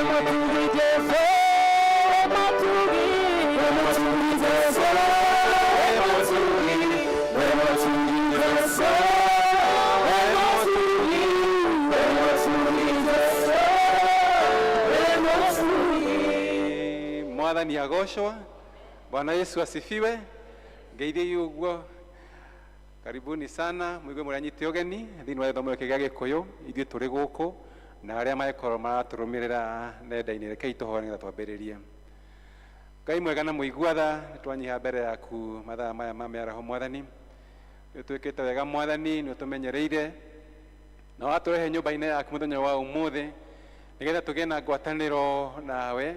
Wĩ mũtugi Jesũ, wĩ mũtugi, wĩ mũtugi Jesũ, wĩ mũtugi, wĩ mũtugi Jesũ, wĩ mũtugi, wĩ mũtugi Jesũ, wĩ mũtugi. Mwathani agocwo. Bwana Yesu asifiwe. Ngeithiei ũguo. Karibuni sana muigue mũrĩ anyite ũgeni thĩinĩ wa gĩthomo gĩkĩ gĩa Gĩkũyũ. Ithuĩ tũrĩ gũkũ na arĩa magĩkorwo maratũrũmĩrĩra nenda-inĩ, rekei tũhoe nĩgetha twambĩrĩrie. Ngai mwega na mũigua tha, nĩtwanyiha mbere yaku mathaa maya ma mĩaraho Mwathani. Nĩũtwĩkĩte wega Mwathani, nĩũtũmenyereire na watũrehe nyũmba-inĩ yaku mũthenya wa ũmũthĩ nĩgetha tũgĩe na ngwatanĩro nawe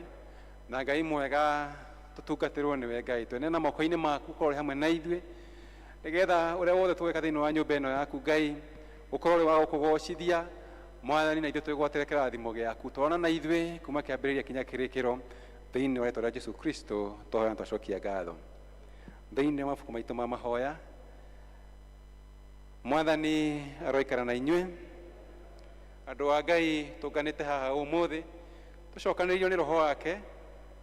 na Ngai mwega tũtungatĩrwo nĩwe Ngai. Tweneana moko-inĩ maku ũkorwo ũrĩ hamwe na ithuĩ nĩgetha ũrĩa wothe tũgwĩka thĩinĩ wa nyũmba ĩno yaku Ngai ũkorwo ũrĩ wa gũkũgocithia Mwathani, na ithuĩ twĩgwatĩre kĩrathimo gĩaku. Twarana na ithuĩ kuma kĩambĩrĩria kinya kĩrĩkĩro thĩinĩ wa rĩtwa rĩa Jesu Kristo twahoya na twacokia ngatho. Thĩinĩ wa mabuku maitũ ma mahoya, Mwathani aroikara na inyuĩ. Andũ a Ngai tũnganĩte haha ũmũthĩ tũcokanĩrĩirio nĩ Roho wake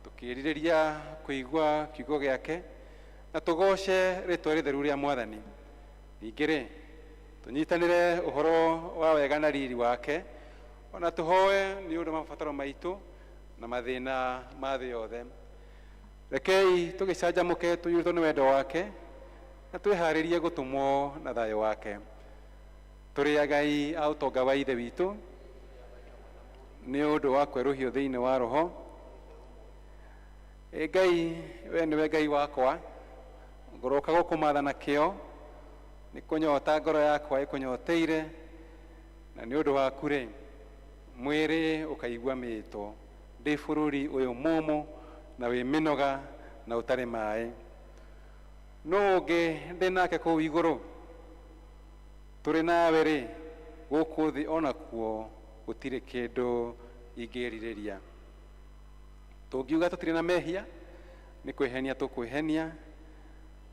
tũkĩrirĩria kũigua kiugo gĩake na tũgoce rĩtwa rĩtheru rĩa Mwathani. Ningĩ rĩ, tũnyitanĩre ũhoro wa wega na riri wake, ona tũhoe nĩ ũndũ wa mabataro maitũ na mathĩna ma thĩ yothe. Rekei tũgĩcanjamũke tũiyũrĩtwo nĩ wendo wake na twĩharĩrie gũtũmwo na thayũ wake. Tũrĩ agai a ũtonga wa Ithe witũ nĩ ũndũ wa kwerũhio thĩinĩ wa Roho. Ĩ Ngai, we nĩwe Ngai wakwa, ngũroka gũkũmatha na kĩo, nĩ kũnyota ngoro yakwa ĩkũnyoteire, na nĩ ũndũ waku rĩ, mwĩrĩ ũkaigua mĩĩto ndĩ bũrũri ũyũ mũmũ na wĩ mĩnoga na ũtarĩ maĩ. Nũ ũngĩ ndĩ nake kũu igũrũ? Tũrĩ nawe rĩ, gũkũ thĩ onakuo gũtirĩ kĩndũ ingĩrirĩria. Tũngiuga tũtirĩ na mehia, nĩ kwĩhenia tũkwĩhenia,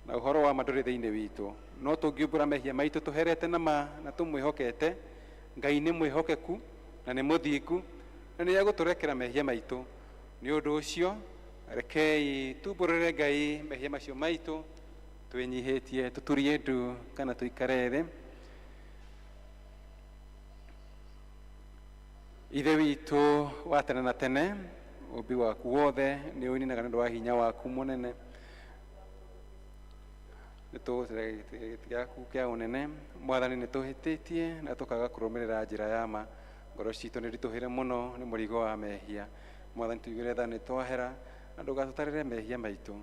na ũhoro wa ma ndũrĩ thĩinĩ witũ. No tũngiumbũra mehia maitũ tũherete na ma na tũmwĩhokete, Ngai nĩ mwĩhokeku na nĩ mũthingu, na nĩ egũtũrekera mehia maitũ. Nĩ ũndũ ũcio, rekei tumbũrĩre Ngai mehia macio maitũ, twĩnyihĩtie, tũturie ndu kana tũikare thĩ. Ithe witũ wa tene na tene, ũmbi waku wothe nĩ ũininaga nĩ ũndũ wa hinya waku mũnene. Nĩ tũgũcera gĩtĩ gĩaku kĩa ũnene. Mwathani, nĩ tũhĩtĩtie na tũkaga kũrũmĩrĩra njĩra ya ma. Ngoro citũ nĩ ritũhĩre mũno nĩ mũrigo wa mehia. Mwathani, tũiguĩre tha nĩ twahera, na ndũgatũtarĩre mehia maitũ.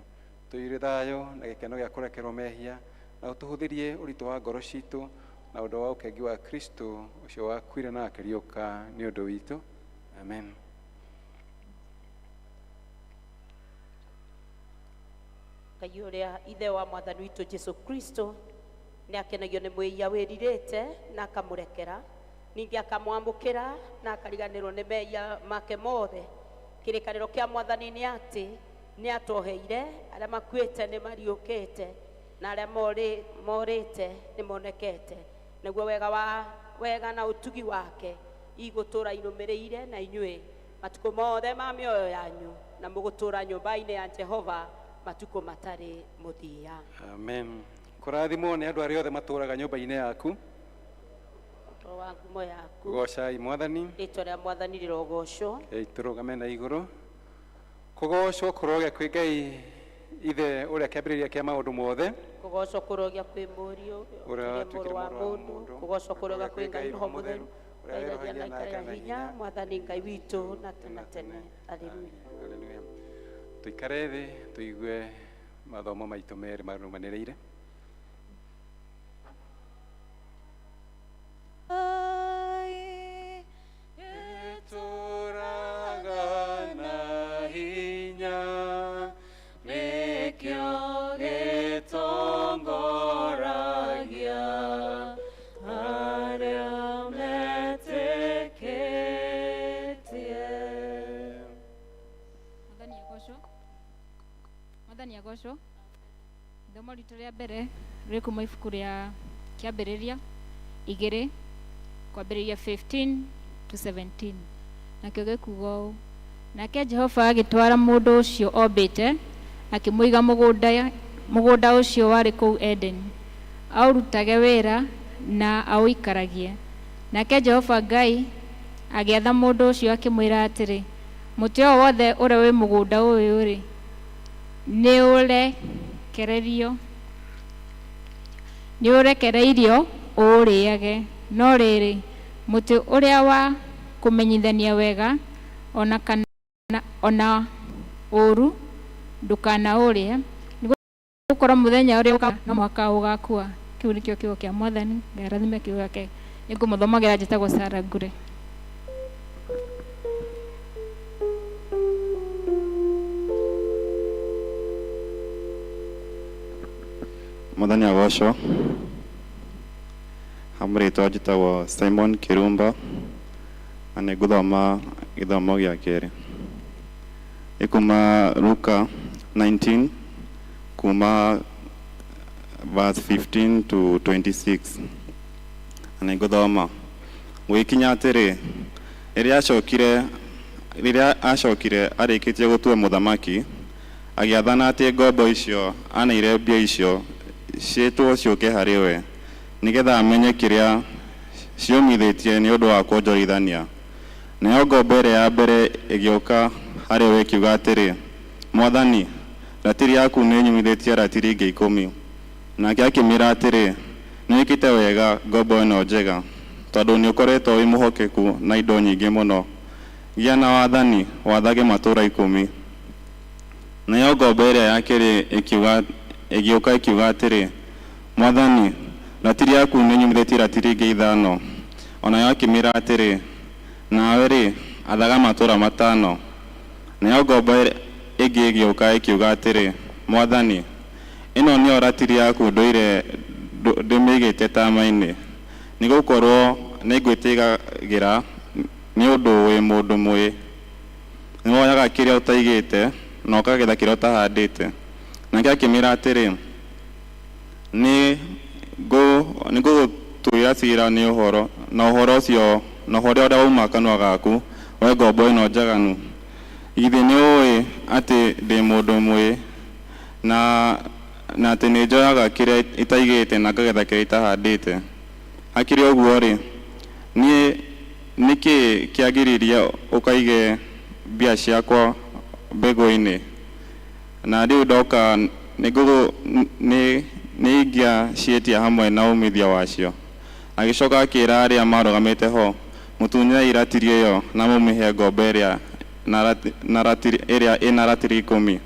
Tũiyũrie thayũ na gĩkeno gĩa kũrekerwo mehia, na ũtũhũthĩrie ũritũ wa ngoro citũ na ũndũ wa ũkengi wa Kristo ũcio wakuire na akĩriũka nĩ ũndũ witũ. Amen. Ngai ũrĩa Ithe wa Mwathani witũ Jesu Kristo nĩ akenagio nĩ mwĩhia wĩrirĩte na akamũrekera, ningĩ akamwamũkĩra na akariganĩrwo nĩ mehia make mothe. Kĩrĩkanĩro kĩa Mwathani nĩ atĩ nĩ atoheire arĩa makuĩte nĩ mariũkĩte na arĩa morĩte nĩ monekete. Naguo wega wa wega na ũtugi wake igũtũra irũmĩrĩire na inyuĩ matukũ mothe ma mĩoyo yanyu, na mũgũtũra nyũmba-inĩ ya Jehova matukũ matarĩ mũthia. Amen. Kũrathimwo nĩ andũ arĩa othe matũraga nyũmba-inĩ yaku. Ũhoro wa ngumo yaku. Gocai Mwathani. Rĩtwa rĩa Mwathani rĩrogocwo. Rekei tũrũgame na igũrũ. Kũgocwo kũrogĩa kwĩ Ngai Ithe ũrĩa kĩambĩrĩria kĩa maũndũ mothe. Kũgocwo kũrogĩa kwĩ Mũriũ, Ũrĩa ũrĩa watuĩkire mũrũ wa mũrũ wa mũndũ. mũndũ. Kũgocwo kũrogĩa kwĩ Ngai Roho Mũtheru, ũrĩa ũrĩa wĩrohagia na na ikara akana hinya, hinya, Mwathani Ngai witũ na tene na tene. Haleluya. Haleluya. Tũikare thĩ tũigue mathomo maitũ merĩ marũmanĩrĩire. Ĩtũraga na hinya, nĩkĩo gĩtongoragia arĩa metĩkĩtie. Mwathani agocwo. Mwathani agocwo. Ithomo ritũ rĩa mbere rĩ kuma ibuku rĩa kĩambĩrĩria 2 kwambĩrĩria 15 to 17, nakĩo gĩkuga ũũ: Nake Jehova agĩtwara mũndũ ũcio ombĩte, akĩmũiga mũgũnda ũcio warĩ kũu Edeni, aũrutage wĩra na aũikaragie. Nake Jehova Ngai agĩatha mũndũ ũcio akĩmwĩra atĩrĩ, mũtĩ o wothe ũrĩa wĩ mũgũnda ũyũ-rĩ, nĩũrekereirio ũũrĩage, no rĩrĩ, mũtĩ ũrĩa wa kũmenyithania wega ona kana ona ũũru ndũkanaũrĩe, nĩgũkorwo mũthenya ũrĩa no mũhaka ũgakua. Kĩu nĩkĩo kiugo kĩa Mwathani. Ngai arathime kiugo gĩake. Nĩngũmũthomagĩra njĩtagwo Sarah Ngure. Mwathani agocwo. Hamwe rĩtwa njĩtagwo Simon Kirumba na nĩ ngũthoma gĩthomo gĩa kerĩ. Nĩ kuma Luka 19 kuma verse 15 to 26. Na nĩ ngũthoma. Gũgĩkinya atĩrĩ, rĩrĩa acokire arĩkĩtie gũtua mũthamaki, agĩathana atĩ ngombo icio aneire mbia icio ciĩtwo ciũke harĩ we, nĩgetha amenye kĩrĩa ciomithĩtie nĩ ũndũ wa kuonjorithania. Nayo ngombo ĩrĩa ya mbere ĩgĩũka harĩ we ĩkiuga atĩrĩ, Mwathani, ratiri yaku nĩ nyumithĩtie ratiri ingĩ 10. Nake akĩmĩĩra atĩrĩ, nĩwĩkĩte wega, ngombo ĩno njega, tondũ nĩũkoretwo wĩ mwĩhokeku na indo nyingĩ mũno. Gĩa na wathani, wathage matũũra 10. Nayo ngombo ĩrĩa ya kerĩ ĩgĩũka ĩkiuga atĩrĩ, Mwathani, ratiri yaku nĩnyumithĩtie ratiri ingĩ 5. O nayo akĩmĩĩra atĩrĩ, nawe-rĩ, athaga matũũra 5. Nayo ngombo ĩngĩ ĩgĩũka ĩkiuga atĩrĩ, Mwathani, ĩno nĩyo ratiri yaku ndũire ndĩmĩigĩte tama-inĩ, nĩgũkorwo nĩngwĩtigagĩra nĩ ũndũ wĩ mũndũ mwĩ. Nĩwoyaga kĩrĩa ũtaigĩte na ũkagetha kĩrĩa ũtahandĩte. Nake akĩmĩĩra atĩrĩ, nĩngũgũtuĩra ciira nĩ ũhoro na ũhoro ũcio na ũhoro ũrĩa wauma kanua gaku, we ngombo ĩno njaganu. Githĩ nĩũũĩ atĩ ndĩ mũndũ mwĩ na atĩ nĩnjoyaga kĩrĩa itaigĩte na ngagetha kĩrĩa itahandĩte? Hakĩrĩ ũguo-rĩ, niĩ nĩkĩ kĩagiririe ũkaige mbia ciakwa mbegũ-inĩ? Na rĩu ndoka nĩingĩaciĩtia hamwe na umithio wacio. Agĩcoka akĩĩra arĩa marũgamĩte ho, mũtunyei ratiri ĩyo na mũmĩhe ngombo ĩrĩa ĩna ratiri 10.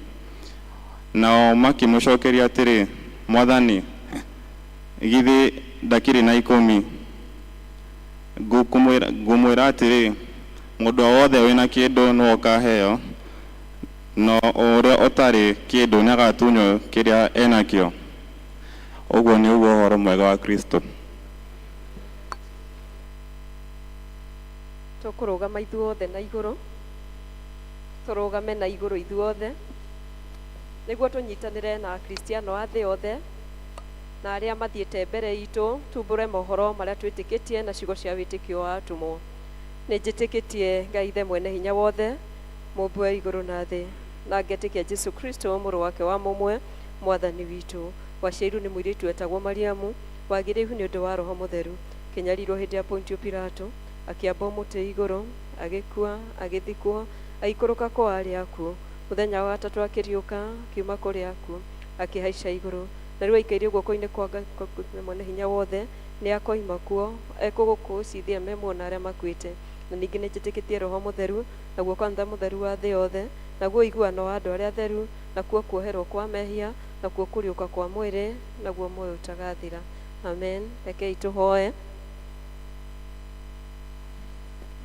Nao makĩmũcokeria atĩrĩ, Mwathani, githĩ ndakĩrĩ na 10? Ngũmwĩra atĩrĩ, mũndũ o wothe wĩna kĩndũ nĩwe ũkaheo, no ũrĩa ũtarĩ kĩndũ nĩagatunywo kĩrĩa enakĩo. Ũguo nĩ ũguo ũhoro mwega wa Kristo. Tũkũrũgama ithuothe na igũrũ, tũrũgame na igũrũ ithuothe nĩguo tũnyitanĩre na Akristiano a thĩ yothe na arĩa mathiĩte mbere itũ, tumbũre mohoro marĩa twĩtĩkĩtie na ciugo cia wĩtĩkio wa atũmwo. Nĩ njĩtĩkĩtie Ngai Ithe mwene hinya wothe, mũmbi wa igũrũ na thĩ, na ngetĩkia Jesu Kristo mũrũ wake wa mũmwe, Mwathani witũ, waciarirwo nĩ mũirĩtu wetagwo Mariamu, wagĩrĩihu nĩ ũndũ wa Roho Mũtheru, kĩnyarirwo hĩndĩ ya Pontio Pilato, akĩambwo mũtĩ igũrũ, agĩkua, agĩthikwo, agĩikũrũka kwa arĩa akuũ, mũthenya wa gatatũ akĩriũka akiuma kũrĩ akuũ, akĩhaica igũrũ, na rĩu aikaire guoko-inĩ kwa Ngai mwene hinya wothe, nĩ akoima kuo ekũgũkũcithia me muoyo na arĩa makuĩte. Na ningĩ nĩ njĩtĩkĩtie Roho Mũtheru, naguo kanitha mũtheru wa thĩ yothe, naguo ũiguano wa andũ arĩa atheru, nakuo kuoherwo kwa mehia, nakuo kũriũka kwa mwĩrĩ, naguo muoyo ũtagathira. Amen. Rekei tũhoe.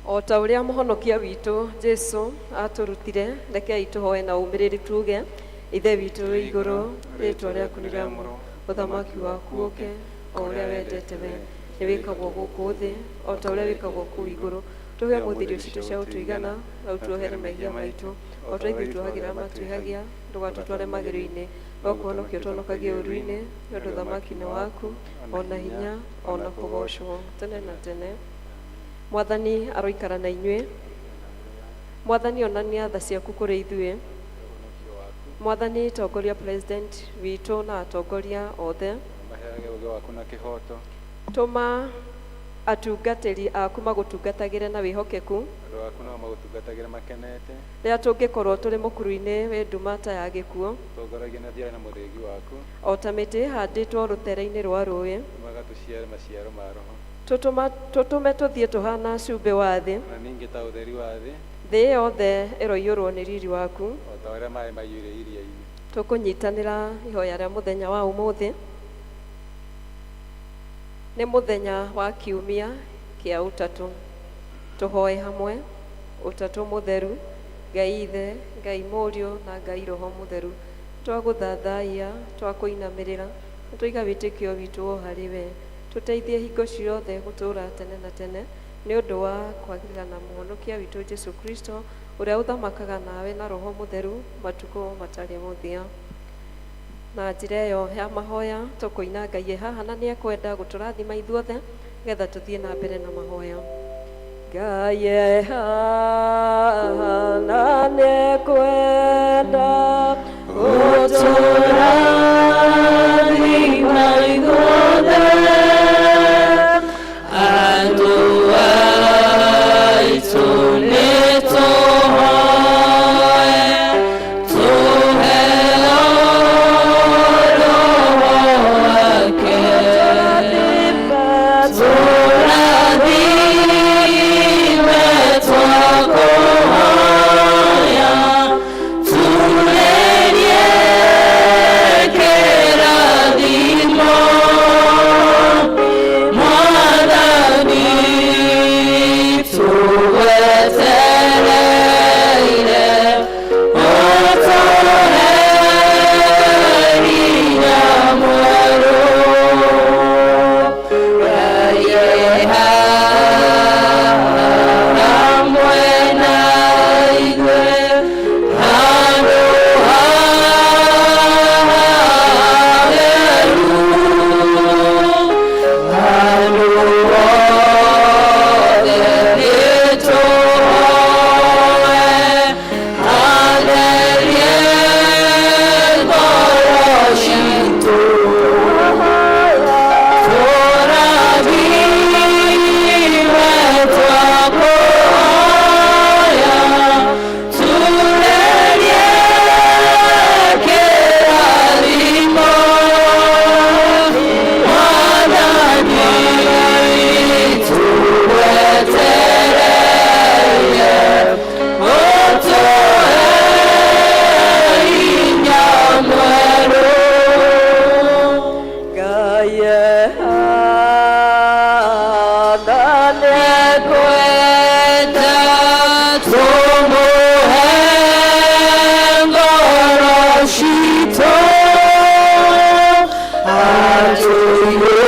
O ta ũrĩa mũhonokia witũ Jesu atũrutire, rekei tũhoe na ũmĩrĩru tuge, Ithe witũ wĩ igũrũ, rĩĩtwa rĩaku nĩ rĩamũrwo, ũthamaki waku ũke, o ũrĩa wendete we nĩ wĩkagwo gũkũ thĩ o ta ũrĩa wĩkagwo kũu igũrũ. Tũhe ũmũthĩ irio citũ cia ũtũigana, na ũtuohere mehia maitũ o ta ithuĩ tuohagĩra matwĩhagia, ndũgatũtware magerio-inĩ, no kũhonokia ũtũhonokagie ũũru-inĩ, nĩ ũndũ ũthamaki nĩ waku, o na hinya, o na kũgoocwo tene na tene. Mwathani aroikara na inyuĩ. Mwathani onania tha ciaku kũrĩ ithuĩ. Mwathani tongoria president witũ na atongoria othe. Maheage ũũgĩ waku na kĩhooto. Tũma atungatĩri aku magũtungatagĩre na wĩhokeku. Andũ aku nao magũtungatagĩre makenete. Rĩrĩa tũngĩkorwo tũrĩ mũkuru-inĩ wĩ nduma ta ya gĩkuũ. Tũtongoragie na njĩra na mũthĩgi waku. O ta mĩtĩ ĩhandĩtwo rũtere-inĩ rwa rũĩ. Tũmaga tũciare maciaro ma Roho. Tũtũma tũtũme tũthiĩ tũhana cumbĩ wa thĩ. Na ningĩ ta ũtheri wa thĩ. Thĩ yothe ĩroiyũrwo nĩ riri waku. O ta ũrĩa maĩ maiyũire iria-inĩ. Tũkũnyitanĩra ihoya rĩa mũthenya wa ũmũthĩ. Nĩ mũthenya wa kiumia kĩa Ũtatũ. Tũhoe hamwe, Ũtatũ Mũtheru, Ngai Ithe, Ngai Mũriũ na Ngai Roho Mũtheru. Twagũthathaiya, twakũinamĩrĩra, na twaiga wĩtĩkio witũ o harĩ we. Tũteithie hingo ciothe gũtũũra tene na tene nĩ ũndũ wa kwagĩrĩra na Mũhonokia witũ Jesu Kristo, ũrĩa ũthamakaga nawe na Roho Mũtheru matukũ matarĩ mũthia. Na njĩra ĩyo ya mahoya tũkũina Ngai e haha na nĩ ekwenda gũtũrathima ithuothe nĩgetha tũthiĩ na mbere na mahoya. Ngai e haha na nĩ ekwenda gũtũrathima ithuothe. Andũ aitũ nĩ tũhoe, tũheo Roho wake. Tũrathime twakũhoya, turĩrie kĩrathimo. Mwathani tũgwetereire, ũtũhe hinya mwerũ. Ngai e hamwe na ithuĩ, handũ haha hatheru. Andũ othe nĩtũhoe, atherie ngoro citũ. Tũrathime twakũhoya, turĩrie kĩrathimo. Mwathani tũgwetereire, ũtũhe hinya mwerũ. Ngai e haha na nĩ Ekwenda tũmũhe ngoro citũ,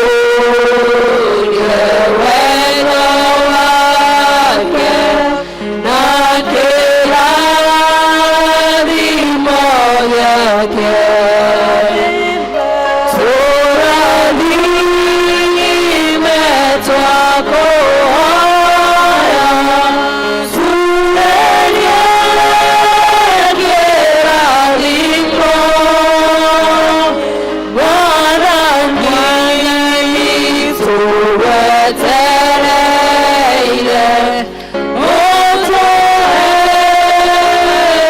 atũiyũrie wendo wake na kĩrathimo gĩake. Tũrathime twakũhoya, turĩrie kĩrathimo. Mwathani tũgwetereire, ũtũhe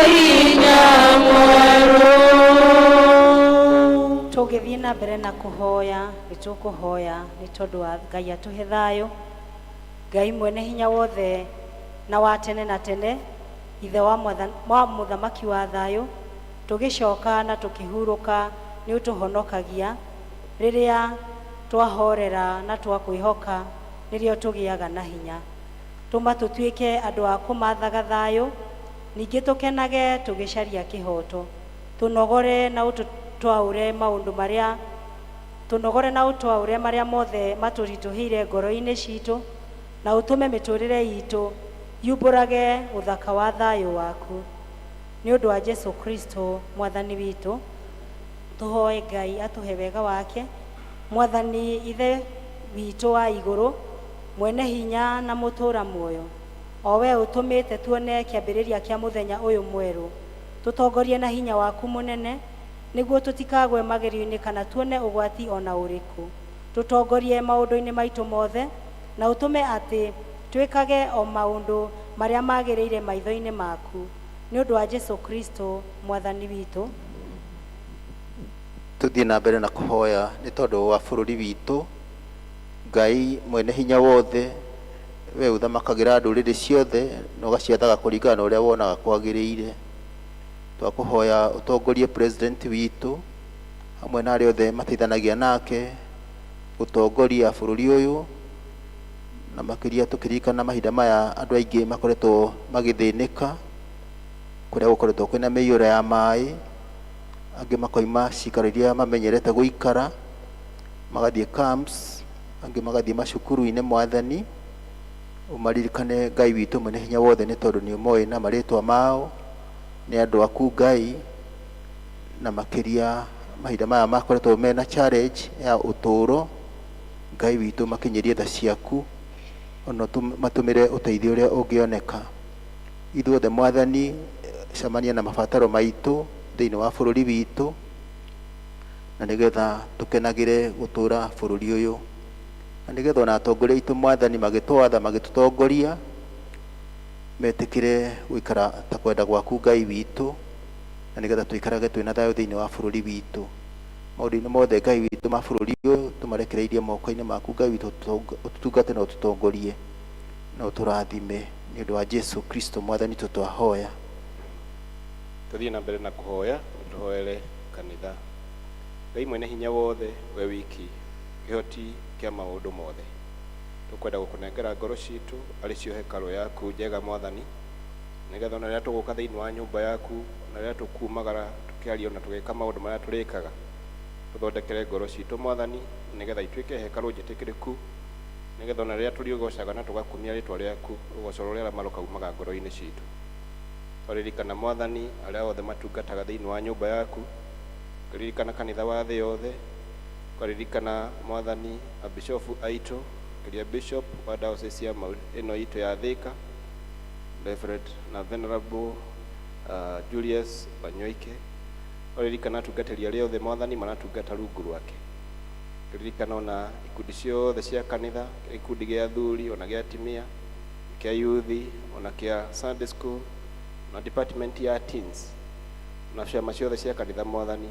hinya mwerũ. Tũngĩthiĩ na mbere na kũhoya, nĩ tũkũhoya nĩ tondũ wa Ngai atũhe thayũ. Ngai mwene hinya wothe na wa tene na tene, ithe wa wa mũthamaki wa thayũ, tũgĩcoka na tũkĩhurũka nĩ ũtũhonokagia. Rĩrĩa twahorera na twakwĩhoka, nĩrĩo tũgĩaga na hinya. Tũma tũtuĩke andũ a kũmathaga thayũ, ningĩ tũkenage tũgĩcaria kĩhoto. Tũnogore na ũtũtwaũre maũndũ marĩa tũnogore na ũtwaũre marĩa mothe matũritũhĩire ngoro-inĩ citũ, na ũtũme mĩtũrĩre itũ yumbũrage ũthaka wa thayũ waku. Nĩ ũndũ wa Jesu Kristo mwathani witũ, tũhoe Ngai atũhe wega wake. Mwathani ithe witũ wa igũrũ, mwene hinya na mũtũra muoyo, O we ũtũmĩte tuone kĩambĩrĩria kĩa mũthenya ũyũ mwerũ. Tũtongorie na hinya waku mũnene, nĩguo tũtikagwe magerio-inĩ kana tuone ũgwati o na ũrĩkũ. Tũtongorie maũndũ-inĩ maitũ mothe, na ũtũme atĩ twĩkage o maũndũ marĩa magĩrĩire maitho-inĩ maku. Nĩ ũndũ wa Jesu Kristo mwathani witũ. Tuthiĩ na mbere na kũhoya nĩ tondũ wa bũrũri witũ. Ngai mwene hinya wothe, we ũthamakagĩra ndũrĩrĩ ciothe na ũgaciathaga kũringana na ũrĩa wonaga kwagĩrĩire. Twakũhoya ũtongorie president witũ hamwe na arĩa othe mateithanagia nake gũtongoria bũrũri ũyũ, na makĩria tũkĩririkana mahinda maya andũ aingĩ makoretwo magĩthĩnĩka, kũrĩa gũkoretwo kwĩna mĩiyũro ya maĩ, angĩ makoima cikaro iria mamenyerete gũikara magathiĩ camps, angĩ magathiĩ macukuru-inĩ. Mwathani, ũmaririkane Ngai witũ mwene hinya wothe, nĩ tondũ nĩ ũmoĩ na marĩtwa mao, nĩ andũ aku Ngai, na makĩria mahinda maya makoretwo mena challenge ya ũtũũro. Ngai witũ, makinyĩrie tha ciaku, ona matũmĩre ũteithio ũrĩa ũngĩoneka. Ithuothe Mwathani, cemania na mabataro maitũ thĩinĩ wa bũrũri witũ, na nĩgetha tũkenagĩre gũtũũra bũrũri ũyũ, na nĩgetha ona atongoria aitũ Mwathani magĩtwatha magĩtũtongoria metĩkĩre gũikara ta kwenda gwaku Ngai witũ, na nĩgetha tũikarage twĩna thayũ thĩinĩ wa bũrũri witũ. Maũndũ-inĩ mothe Ngai witũ ma bũrũri ũyũ tũmarekereirie moko-inĩ maku Ngai witũ, ũtũtungate na ũtũtongorie na ũtũrathime, nĩ ũndũ wa Jesu Kristo mwathani witũ twahoya. Tuthiĩ na mbere na kũhoya, tũhoere kanitha. Ngai mwene hinya wothe, we wiki kĩhoti kĩa maũndũ mothe, tũkwenda gũkũnengera ngoro citũ arĩ cio hekarũ yaku njega Mwathani, nĩgetha ona rĩrĩa tũgũka thĩinĩ wa nyũmba yaku, ona rĩrĩa tũkumagara tũkĩaria na tũgĩka maũndũ marĩa tũrĩkaga, tũthondekere ngoro citũ Mwathani, nĩgetha ituĩke hekarũ njĩtĩkĩrĩku, nĩgetha ona rĩrĩa tũrĩgocaga na tũgakumia rĩtwa rĩaku, rũgoco rũrĩa rama rũkaumaga ngoro-inĩ citũ. Twaririkana Mwathani arĩa othe matungataga thĩinĩ wa nyũmba yaku, tũririkana kanitha wa thĩ yothe, twaririkana Mwathani abishofu aitũ, kĩrĩa bishop wa diocese ya ĩno itũ ya Thika, Reverend na Venerable Julius Wanyoike. Twaririkana atungatĩri arĩa othe Mwathani maratungata rungu rwake. Tũririkana ona ikundi ciothe cia kanitha, gĩkundi gĩa athuri ona gĩa atimia, kĩa youth, ona kĩa Sunday school, na department ya teens, na ciama ciothe cia kanitha Mwathani,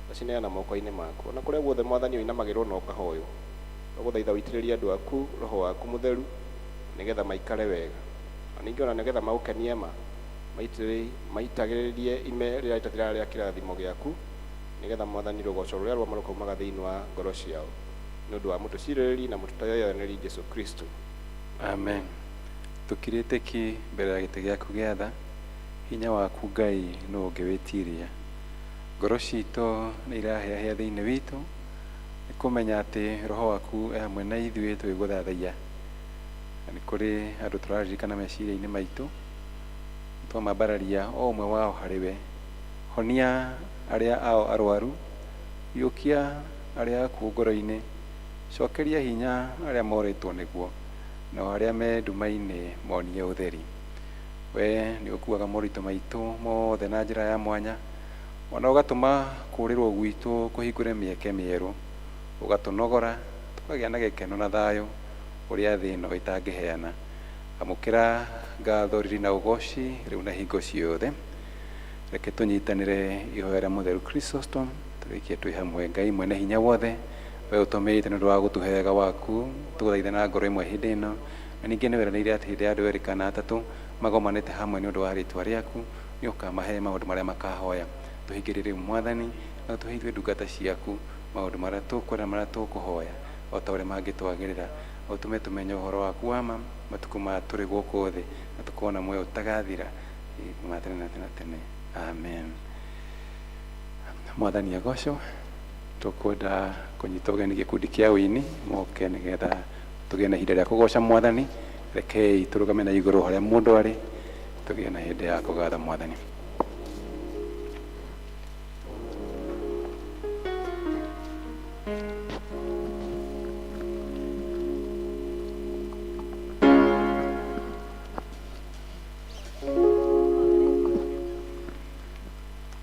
twacineana moko-inĩ maku. Ona kũrĩa guothe Mwathani ũinamagĩrwo na ũkahoywo, twagũthaitha ũitĩrĩrie andũ aku roho waku mũtheru, nĩgetha maikare wega, na ningĩ ona nĩgetha maũkenie ma maitagĩrĩrie ime rĩrĩa rĩtathiraga rĩa kĩrathimo gĩaku, nĩgetha Mwathani rũgoco rũrĩa rwama rũkaumaga thĩinĩ wa ngoro ciao, nĩ ũndũ wa mũtũcirĩrĩri na mũtũteyanĩri Jesu Kristo. Amen. Tũkirĩte ki mbere ya gĩtĩ gĩaku gĩa tha, hinya waku Ngai nũ ũngĩwĩtiria. Ngoro citũ nĩ irahĩahĩa thĩinĩ witũ nĩ kũmenya atĩ roho waku e hamwe na ithuĩ tũgĩgũthathaiya. Na nĩ kũrĩ andũ tũraririkana meciria-inĩ maitũ, twamambararia o ũmwe wao harĩ we. Honia arĩa ao arwaru, riũkia arĩa akuũ ngoro-inĩ, cokeria hinya arĩa morĩtwo nĩguo, nao arĩa me nduma-inĩ monie ũtheri. We nĩ ũkuaga moritũ maitũ mothe na njĩra ya mwanya, ona ũgatũma kũũrĩrwo gwitũ kũhingũre mĩeke mĩerũ, ũgatũnogora tũkagĩa na gĩkeno na thayũ ũrĩa thĩ ĩno ĩtangĩheana. Amũkĩra ngatho, riri na ũgoci rĩu na hingo ciothe. Reke tũnyitanĩre ihoya rĩa mũtheru Chrysostom, tũrĩkie twĩ hamwe. Ngai mwene hinya wothe, we ũtũmĩte nĩ ũndũ wa gũtũhe wega waku, tũgũthaithe na ngoro ĩmwe hĩndĩ ĩno, na ningĩ nĩ weranĩire atĩ hĩndĩ ya andũ erĩ kana atatũ magomanĩte hamwe nĩ ũndũ wa rĩtwa rĩaku, nĩ ũkamahe maũndũ marĩa makahoya. Tũhingĩrie rĩu Mwathani, na ũtũhe ithuĩ ndungata ciaku maũndũ marĩa tũkwenda, marĩa tũkũhoya, o ta ũrĩa mangĩtwagĩrĩra. Ũtũme tũmenye ũhoro waku wa ma matukũ maya tũrĩ gũkũ thĩ, na tũkorwo na muoyo ũtagathira ma tene na tene na tene. Amen. Mwathani agocwo. Tũkwenda kũnyita ũgeni gĩkundi kĩa ũini moke nĩgetha tũgĩe na ihinda rĩa kũgoca Mwathani. Rekei tũrũgame na igũrũ harĩa mũndũ arĩ, tũgĩe na hĩndĩ ya kũgatha Mwathani.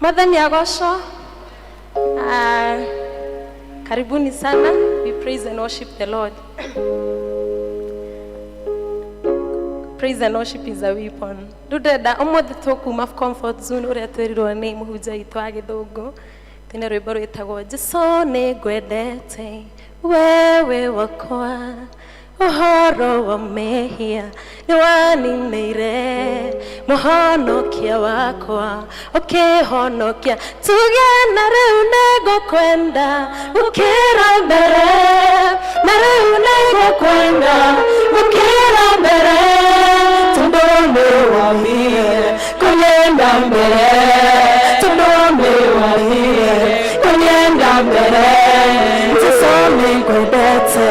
Mwathani agocwo. Karibuni sana. We praise and worship the Lord. Praise and worship is a weapon. Rĩu ndĩrenda ũmũthĩ tũkuma comfort zone ũrĩa twerirwo nĩ mũhunjia witũ wa gĩthũngũ. Twĩna rwĩmbo rwĩtagwo Jesũ nĩ ngwendete wewe wakwa ũhoro wa mehia nĩ waninĩire mũhonokia wakwa ũkĩhonokia tuge na rĩu nĩngũkwenda gũkĩra mbere na rĩu nĩngũkwenda gũkĩra mbere tondũ nĩ wambire kũnyenda mbere tondũ nĩ wambire kũnyenda mbere Jesũ nĩngwendete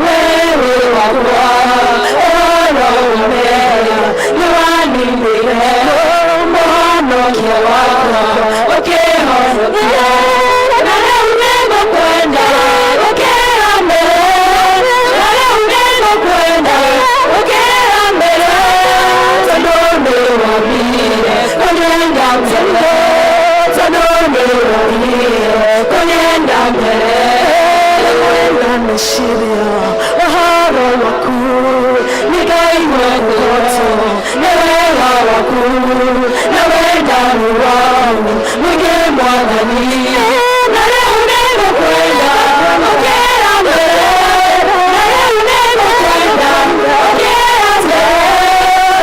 wewe wakwa ũhoro wa mehia nĩ waninĩire mũhonokia wakwa ũkĩhonokia na rĩu nĩngũkwenda gũkĩra mbere na rĩu nĩngũkwenda gũkĩra mbere tondũ nĩ wambire kũnyenda mbere tondũ nĩ wambire kũnyenda mbere kwenda meciria ũhoro waku nĩ ngaigua kũhotwo nĩ wega waku na wendani waku mũingĩ Mwathani na rĩu nĩngũkwenda gũkĩra mbere na rĩu nĩngũkwenda gũkĩra mbere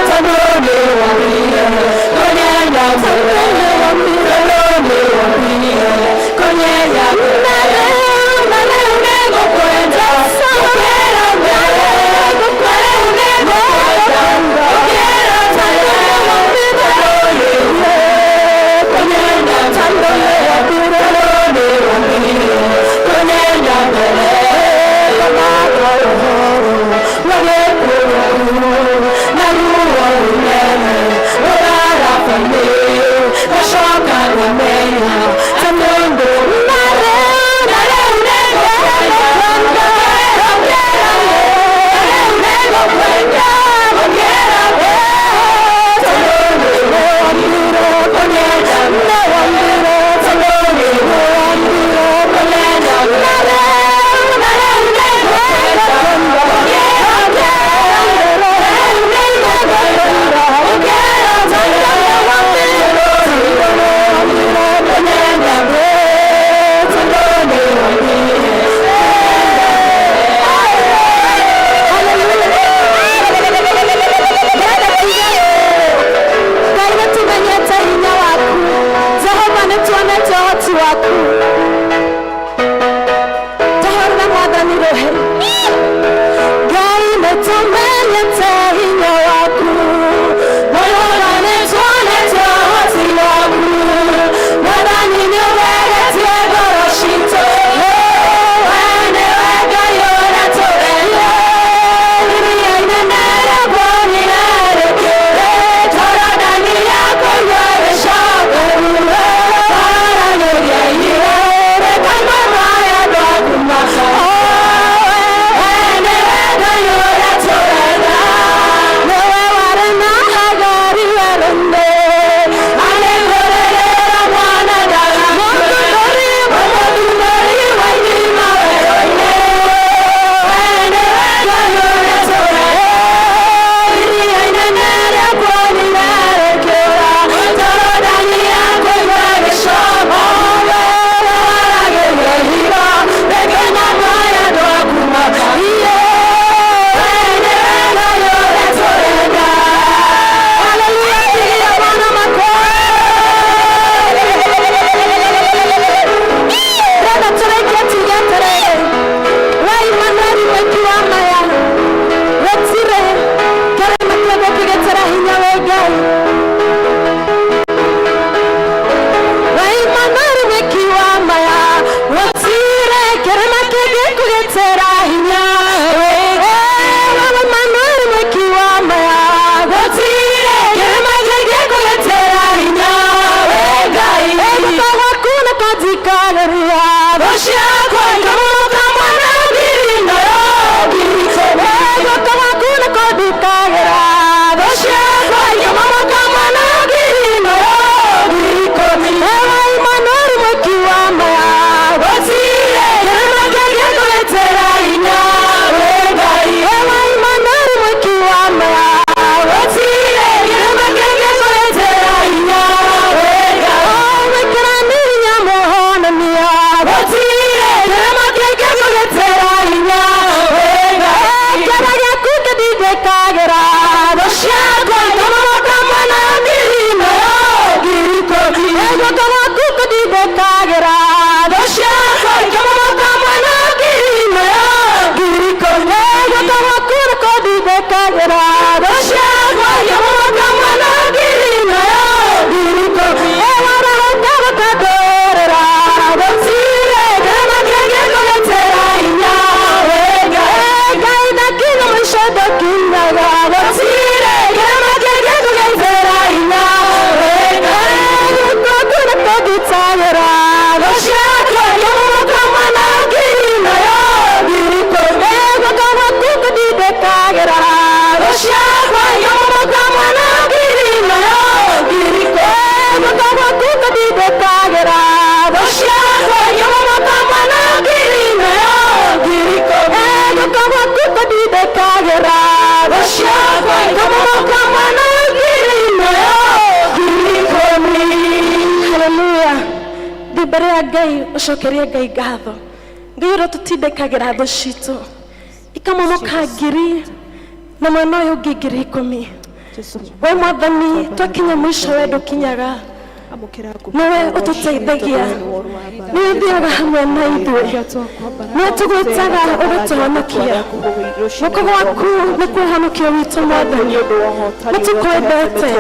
tondũ nĩ wambire kũnyenda mbere tondũ nĩ wambire kũnyenda mbere na rĩu nĩngũkwenda gũkĩra mbere na rĩu nĩngũkwenda gũkĩra mbere tondũ nĩ kũnyenda mbere tondũ nĩ wambire kũnyenda mbere kũmaka ũhoro wa gĩkuũ na ruo rũnene rũrarabani ngacoka ngamenya ta mũndũ na rĩu nĩngũkwenda gũkĩra mbere na rĩu nĩngũkwenda gũkĩra mbere tondũ nĩ wambire kũnyenda mbere tondũ nĩ wambire kũnyenda mbere na rĩu nĩngũkwenda gũkĩra mbere na rĩu nĩngũkwenda gũkĩra mbere tondũ nĩ wambire kũnyenda mbere tondũ nĩ wambire. Ngai nĩ tũmenyete hinya waku Jehova nĩ tuonete ũhoti waku tũhorere Mwathani rũhĩ Ngai nĩ tũmenyete hinya waku Jehova nĩ tuonete ũhoti waku Mwathani nĩ ũgeretie ngoro citũ We nĩwe Ngai ũrĩa tũrenda iria inene rĩakuonire rĩkĩrĩ Jorodani yakũigua gĩcoka ruo Waranĩria iwe rĩkaigua maĩ andũ aku maka We nĩwe Ngai ũrĩa tũrenda nĩwe warĩ na Hagari werũ-inĩ agĩkũrĩrĩra mwana ndagakue mũthundũri wa irima werũ-inĩ We nĩwe Ngai ũrĩa tũrenda iria inene rĩakuonire rĩkĩũra Jorodani yakũigua gĩcoka waragĩria ihiga rĩkĩnyua maĩ andũ aku maka We nĩwe Ngai ũrĩa tũrenda Haleluya pigia Bwana makofi. Ndĩrenda tũrĩkie tuge atĩrĩrĩ we Imanueli mwĩki wa maya gũtirĩ kĩrĩma kĩgũkĩgĩtĩra hinya wĩ Ngai we Imanueli mwĩki wa maya gũtirĩ kĩrĩma kĩngĩkũgĩtĩra hinya wĩ Ngai we Imanueli mwĩki wa maya gũtirĩ kĩrĩma kĩngĩkũgĩtĩra hinya wĩ Ngai guoko gwaku nĩkũnjikarĩria thũ ciakwa ikamuruka mwana ngiri nayo ngiri ikũmi guoko gwaku nĩkũndutagĩra thũ ciakwa ikamuruka mwana ngiri nayo ngiri ikũmi. Mbere ya Ngai ũcokerie Ngai ngatho. Ngai ũrĩa tũtindĩkagĩra thũ citũ ikamomoka ngiri na mwena ũyũ ũngĩ 10,000. We Mwathani, twakinya mũico we ndũkinyaga, nĩwe ũtũteithagia, nĩwe ũthiaga hamwe na ithuĩ, nĩwe tũgwĩtaga ũgatũhonokia. Guoko gwaku nĩkuo ũhonokio witũ Mwathani. Nĩtũkwendete,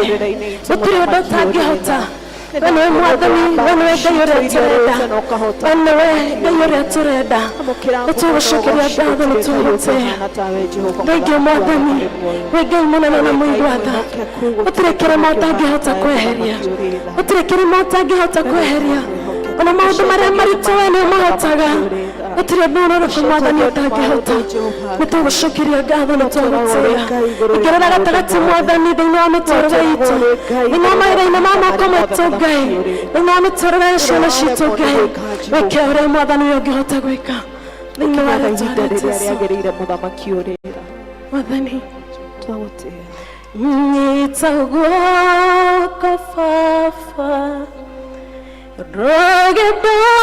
gũtirĩ ũndũ ũtangĩhota. We nĩwe Mwathani, we nĩwe Ngai ũrĩa tũrenda, we nĩwe Ngai ũrĩa tũrenda. Nĩtũgũcokeria ngatho, nĩtũgũgũtĩĩa. Thengiũ Mwathani, wĩ Ngai mũnene na mũigua tha. Gũtirĩ kĩrĩma ũtangĩhota kweheria, gũtirĩ kĩrĩma ũtangĩhota kweheria. Ona maũndũ marĩa maritũ we nĩ ũmahotaga. Gũtirĩ ũndũ ona ũrĩkũ Mwathani ũtangĩhota. Nĩtũgũcokeria ngatho, nĩtũgũtĩĩa. Ingĩrĩra gatagatĩ Mwathani thĩinĩ wa mĩtũrĩre itũ, thĩinĩ wa mawĩra-inĩ ma moko maitũ Ngai, thĩinĩ wa mĩtũrĩre ya ciana citũ Ngai, wĩke ũrĩa Mwathani ũyũ ũngĩhota gwĩka thĩinĩ wa Ũkinyaga rĩtwa ihinda rĩa rĩrĩa Jesũ. rĩagĩrĩire mũthamaki ũrĩ tha. Mwathani, Twagũtĩĩa. Nyita guoko baba, rũgendo-inĩ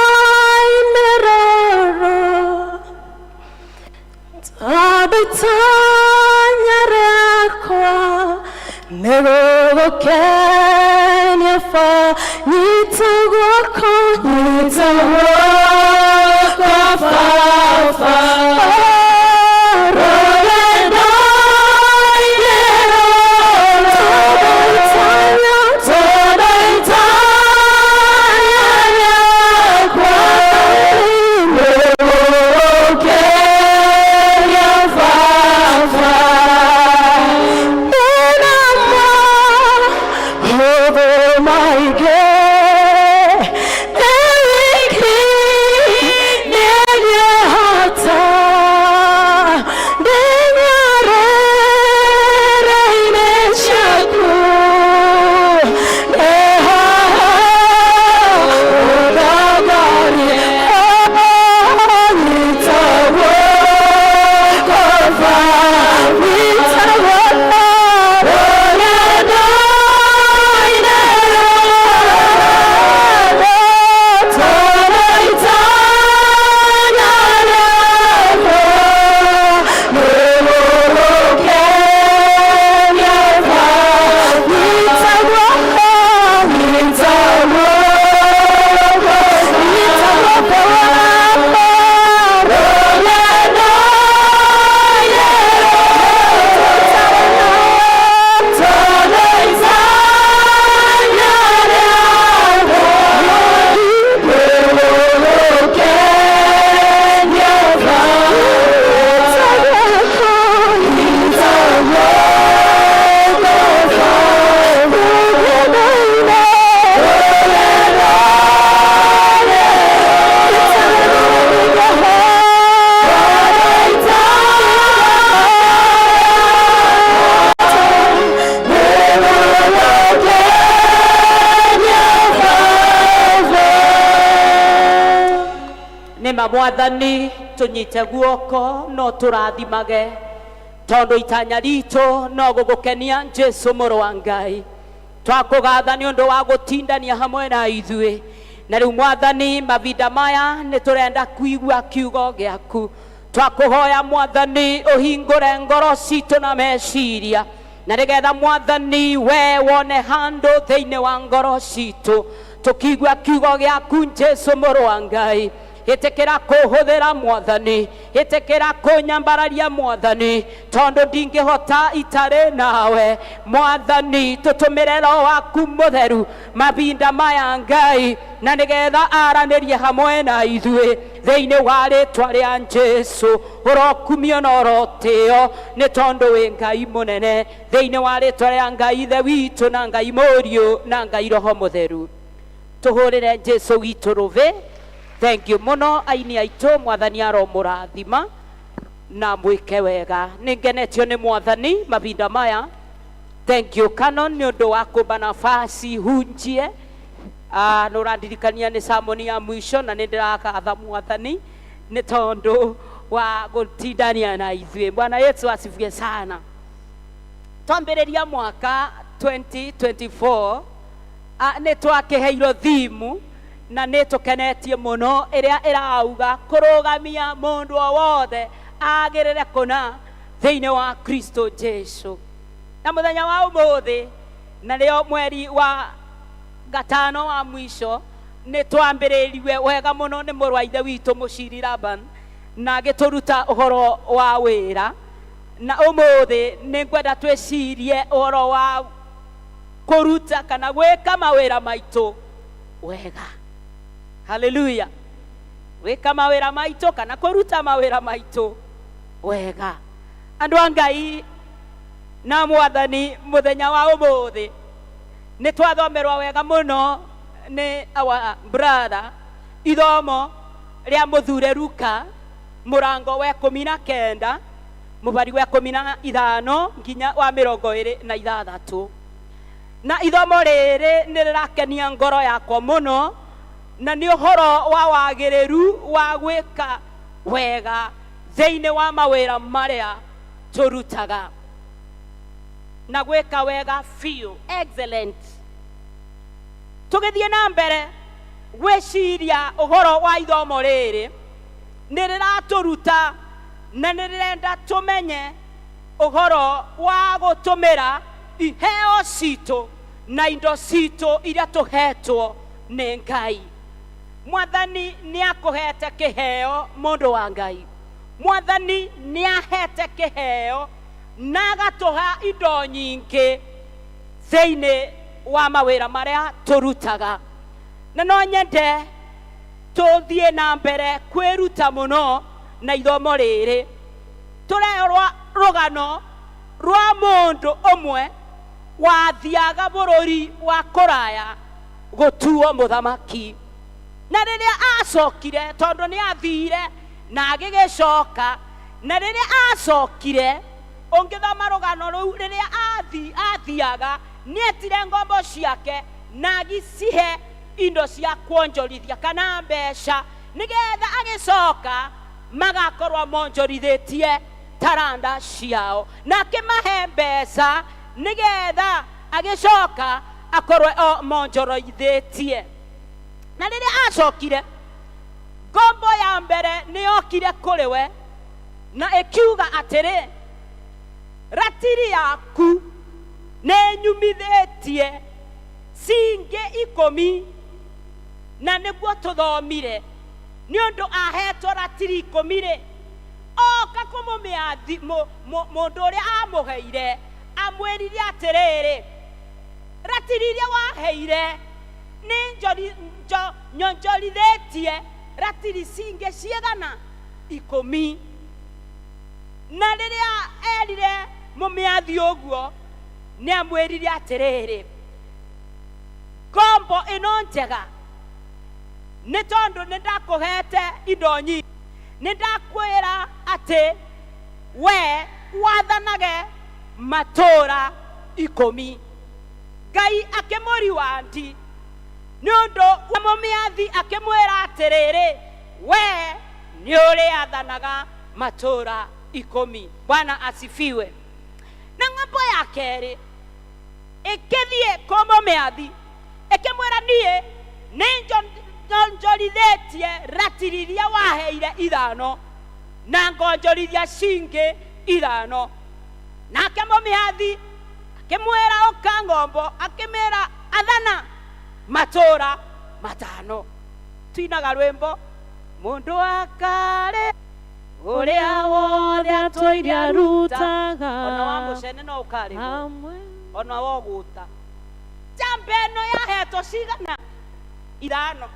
rũrũ, tondũ itanya rĩakwa nĩ gũgũkenia ba. Nyita guoko, nyita guoko baba, rũgendo-inĩ rũrũ, tondũ itanya rĩakwa nĩ gũgũkenia baba. Nĩma Mwathani, tũnyite guoko no tũrathimage, tondũ itanya ritũ no gũgũkenia Jesũ mũrũ wa Ngai. Twakũgatha nĩ ũndũ wa gũtindania hamwe na ithuĩ. Na rĩu Mwathani, mavinda maya nĩ tũrenda kuigua kiugo gĩaku. Twakũhoya Mwathani ũhingũre ngoro citũ na meciria, na nĩgetha Mwathani we wone handũ thĩinĩ wa ngoro citũ tũkigua kiugo gĩaku Jesũ mũrũ wa Ngai. Ĩtĩkĩra kũhũthĩra Mwathani, ĩtĩkĩra kũnyambararia Mwathani, tondũ ndingĩhota itarĩ nawe Mwathani. Tũtũmĩre Roho waku mũtheru mavinda maya Ngai, na nĩgetha aranĩrie hamwe na ithuĩ thĩinĩ wa rĩtwa rĩa Jesũ. Ũrokumio na ũrotĩo nĩ tondũ wĩ Ngai mũnene, thĩinĩ wa rĩtwa rĩa Ngai Ithe witũ na Ngai Mũriũ na Ngai Roho Mũtheru. Tũhũrĩre Jesũ witũ rũvĩ. Thank you mũno aini aitũ, Mwathani aromũrathima na mwĩke wega. Nĩ ngenetio nĩ Mwathani mavinda maya. Thank you Canon nĩ ũndũ wa kũmba nafasi hunjie. Nĩ ũrandirikania nĩ sermon ya mwisho, na nĩ ndĩrakatha Mwathani nĩ tondũ wa gũtindania na ithuĩ. Bwana Yesu asifiwe sana. Twambĩrĩria mwaka 2024, nĩ twakĩheirwo thimu Na nĩ tũkenetie mũno ĩrĩa ĩrauga kũrũgamia mũndũ o wothe agĩrĩre kũna thĩinĩ wa Kristo Jesu. Na mũthenya wa ũmũthĩ, na rĩo mweri wa gatano wa mwisho, nĩ twambĩrĩriwe wega mũno nĩ mũrũ wa ithe witũ Mũciri Laban, na agĩtũruta ũhoro wa wĩra. Na ũmũthĩ nĩ ngwenda twĩcirie ũhoro wa kũruta kana gwĩka mawĩra maitũ wega. Haleluya. Gwĩka mawĩra maitũ kana kũruta mawĩra maitũ wega. Andũ a Ngai na Mwathani, mũthenya wa ũmũthĩ nĩ twathomerwo wega mũno nĩ our brother ithomo rĩa mũthure Luka mũrango wa 19 mũbari wa 15 nginya wa 26. Na ithomo rĩrĩ nĩ rĩrakenia ngoro yakwa mũno, na nĩ ũhoro wa wagĩrĩru wa gwĩka wega thĩinĩ wa mawĩra marĩa tũrutaga, na gwĩka wega biũ, excellent. Tũgĩthiĩ na mbere gwĩciria ũhoro wa ithomo rĩrĩ, nĩ rĩratũruta na nĩ rĩrenda tũmenye ũhoro wa gũtũmĩra iheo citũ na indo citũ iria tũhetwo nĩ Ngai. Mwathani nĩ akũhete kĩheo, mũndũ wa Ngai. Mwathani nĩ ahete kĩheo na agatũha indo nyingĩ thĩinĩ wa mawĩra marĩa tũrutaga. Na no nyende tũthiĩ na mbere kwĩruta mũno na ithomo rĩrĩ. Tũrerwo rũgano rwa mũndũ ũmwe wathiaga bũrũri wa kũraya gũtuo mũthamaki. Na rĩrĩa acokire, tondũ nĩ athire na agĩgĩcoka, na rĩrĩa acokire, ũngĩthoma rũgano rũu, rĩrĩa athiaga nĩetire ngombo ciake na agĩcihe indo cia kuonjorithia kana mbeca, nĩgetha agĩcoka magakorwo monjorithĩtie taranda ciao, na akĩmahe mbeca nĩgetha agĩcoka akorwe o monjorithĩtie. Na rĩrĩa acokire, ngombo ya mbere nĩyokire kũrĩ we na ĩkiuga atĩrĩ, ratiri yaku nĩ nyumithĩtie cingĩ 10, na nĩguo tũthomire nĩ ũndũ ahetwo ratiri 10 rĩ, oka kũmũmĩathi mũndũ ũrĩa amũheire amwĩrire atĩrĩrĩ, ratiri iria waheire nĩ nyonjorithĩtie ratiri cingĩ ciigana 10. Na rĩrĩa erire mũmĩathi ũguo, nĩ amwĩrire atĩrĩrĩ, ngombo ĩno njega, nĩ tondũ nĩ ndakũhete indo nyingĩ, nĩ ndakwĩra atĩ we wathanage matũũra 10. Ngai akĩmũriwandi nĩ ũndũ wa mũmĩathi, akĩmwĩra atĩrĩrĩ, we nĩ ũrĩathanaga matũũra 10. Bwana asifiwe. Na ng'ombo ya kerĩ ĩkĩthiĩ kũ mũmĩathi ĩkĩmwĩra, niĩ nĩ nyonjorithĩtie ratiri iria waheire 5 na ngonjorithia cingĩ 5. Nake mũmĩathi akĩmwĩra, ũka ng'ombo, akĩmĩra athana matũũra 5. Tuinaga rwĩmbo mũndũ akarĩ ũrĩa wothe atũire arutaga, ona wa mũcene no ũkarĩhwo, ona wogũta. Njamba ĩno yahetwo cigana 5,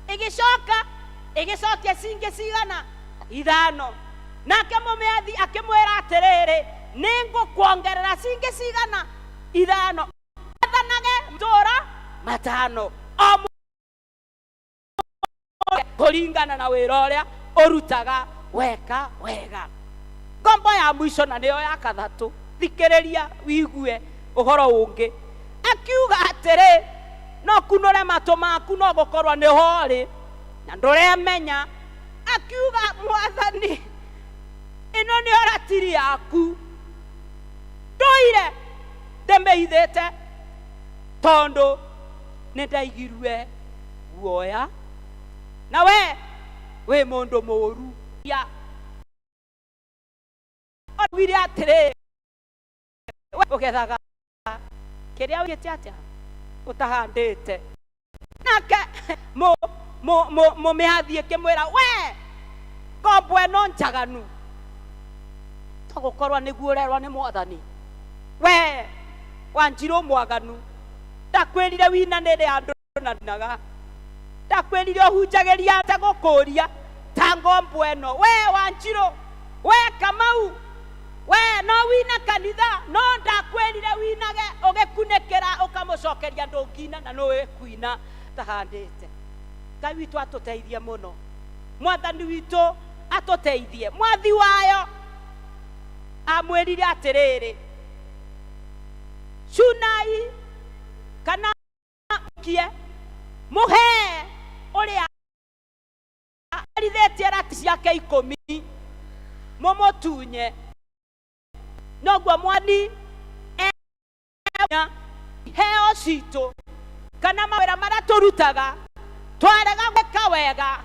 ĩgĩcoka ĩgĩcokia cingĩ cigana 5. Nake mũmĩathi akĩmwĩra atĩrĩrĩ, nĩ ngũkuongerera cingĩ cigana 5, athanage matũũra 5 o kũringana na wĩra ũrĩa ũrutaga weka wega. Ngombo ya mwisho na nĩyo ya kathatũ, thikĩrĩria wigue ũhoro ũngĩ. Akiuga atĩrĩ, no kunũre matũ maku, no gũkorwo nĩ horĩ na ndũremenya. Akiuga, Mwathani, ĩno nĩyo ratiri yaku, ndũire ndĩmĩithĩte tondũ nĩ ndaigirue guoya Na we wĩ mũndũ mũũru. Ya oigire atĩrĩ, we ũgethaga kĩrĩa wĩkĩte atĩa ũtahandĩte. Nake mũmĩathi ĩkĩmwĩra, we ngombo ĩno njaganu, togũkorwo nĩguo ũrerwo nĩ mwathani, we Wanjirũ mwaganu, ndakwĩrire winanĩre andũ na naga, ndakwĩrire ũhunjagĩria ategũkũria ta ngombo ĩno. We Wanjirũ, we Kamau, we no wine kanitha, no ndakwĩrire winage ũgĩkunĩkĩra ũkamũcokeria ndũngina na nũĩ kuina tahandĩte. Ngai witũ atũteithie mũno, mwathani witũ atũteithie. Mwathi wayo amwĩrire atĩrĩrĩ, cunai kana mũkie mũhe ũrĩa arithĩtie rati ciake 10, mũmũtunye. Noguo mwathani iheo citũ kana mawĩra marĩa tũrutaga, twarega gwĩka wega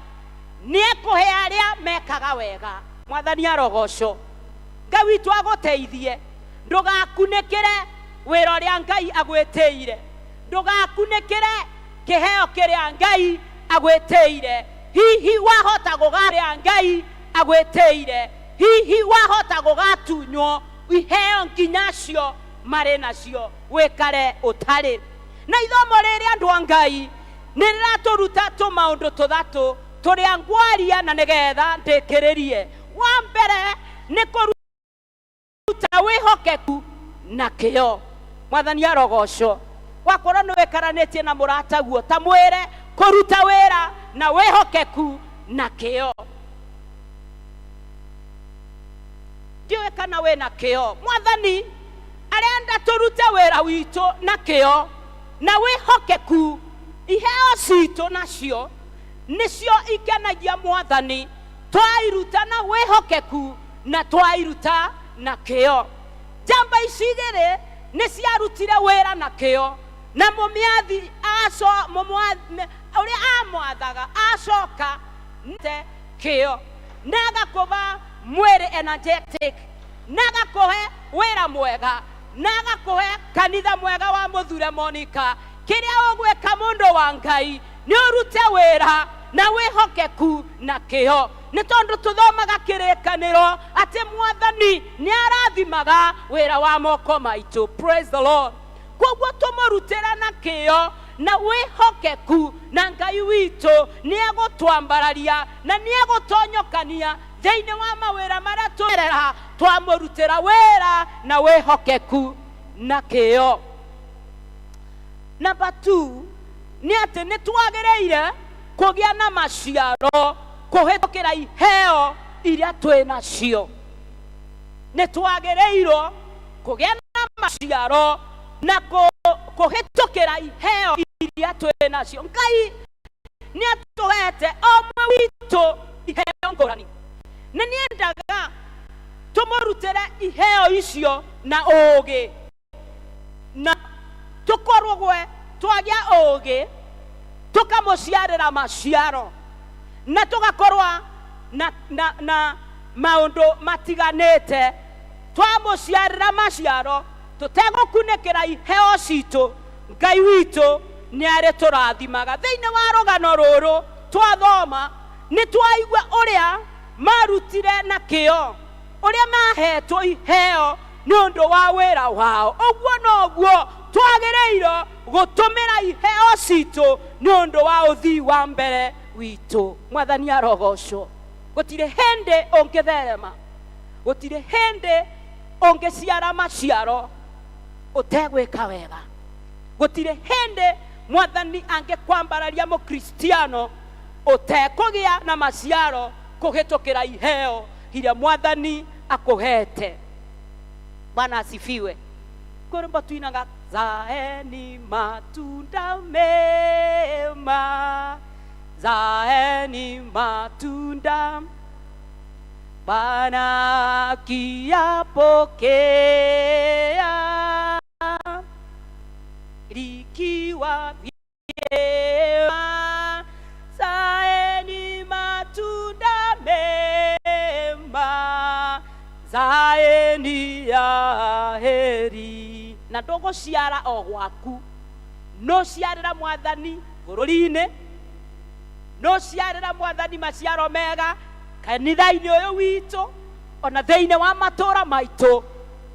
nĩ ekũhe arĩa mekaga wega. Mwathani arogocwo. Ngai witũ agũteithie, ndũgakunĩkĩre wĩra ũrĩa Ngai agwĩtĩire, ndũgakunĩkĩre kĩheo kĩrĩa Ngai agwĩtĩire. Hihi wahota gũgarĩa Ngai agwĩtĩire, hihi wahota gũgatunywo iheo nginya cio marĩ nacio wĩkare ũtarĩ. Na ithomo rĩrĩ andũ a Ngai nĩ rĩratũruta tũmaũndũ tũthatũ tũrĩa ngwaria na nĩgetha ndĩkĩrĩrie. Wa mbere nĩ kũruta wĩhokeku na kĩyo. Mwathani arogocwo. Wakorwo nĩ wĩkaranĩtie na mũrataguo, ta mwĩre kũruta wĩra na wĩhokeku na kĩyo. Ndiũĩ kana wĩna kĩyo. Mwathani arenda tũrute wĩra witũ na kĩyo na wĩhokeku. Iheo citũ nacio nĩcio ikenagia mwathani, twairuta na wĩhokeku na twairuta na kĩyo. Njamba ici igĩrĩ nĩ ciarutire wĩra na kĩyo, na mũmĩathi ũrĩa amwathaga acoka te kĩyo, na agakũba mwĩrĩ energetic, na agakũhe wĩra mwega, na agakũhe kanitha mwega wa mũthure Monica. Kĩrĩa ũgwĩka mũndũ wa Ngai nĩ ũrute wĩra na wĩhokeku na kĩyo, nĩ tondũ tũthomaga kĩrĩkanĩro atĩ mwathani nĩ arathimaga wĩra wa moko maitũ. Praise the Lord. Koguo tũmũrutĩra na kĩyo na wĩhokeku, na Ngai witũ nĩ egũtwambararia na nĩ egũtonyokania thĩinĩ wa mawĩra marĩa tũgerera twamũrutĩra wĩra na wĩhokeku na kĩyo. Number 2 nĩ atĩ nĩ twagĩrĩire kũgĩa na maciaro kũhĩtũkĩra iheo iria twĩ nacio. Nĩ twagĩrĩirwo kũgĩa na maciaro na kũhĩtũkĩra iheo iria twĩ nacio. Ngai nĩ atũhete o ũmwe witũ iheo ngũrani, na nĩ endaga tũmũrutĩre iheo icio na ũũgĩ, na tũkorwo twagĩa ũũgĩ tũkamũciarĩra maciaro, na tũgakorwo na maũndũ matiganĩte. Twamũciarĩra maciaro tũtegũkunĩkĩra iheo citũ, Ngai witũ nĩ arĩtũrathimaga. Thĩinĩ wa rũgano rũrũ twathoma nĩ twaigua ũrĩa marutire na kĩyo, ũrĩa mahetwo iheo nĩ ũndũ wa wĩra wao. Ũguo noguo twagĩrĩirwo gũtũmĩra iheo citũ nĩ ũndũ wa ũthii wa mbere witũ. Mwathani arogocwo. Gũtirĩ hĩndĩ ũngĩtherema, gũtirĩ hĩndĩ ũngĩciara maciaro ũtegwĩka wega. Gũtirĩ hĩndĩ mwathani angĩkwambararia mũkristiano ũtekũgĩa na maciaro kũhĩtũkĩra iheo iria mwathani akũhete. Bwana asifiwe. Kwĩ rwĩmbo tuinaga, zaeni matunda mema, zaeni matunda Bwana akiyapokea, likiwa vyema, zaeni Ni ya heri na ndũgũciara o gwaku, nũciarĩra mwathani bũrũri-inĩ, nũciarĩra mwathani maciaro mega kanitha-inĩ ũyũ witũ, ona thĩinĩ wa matũra maitũ,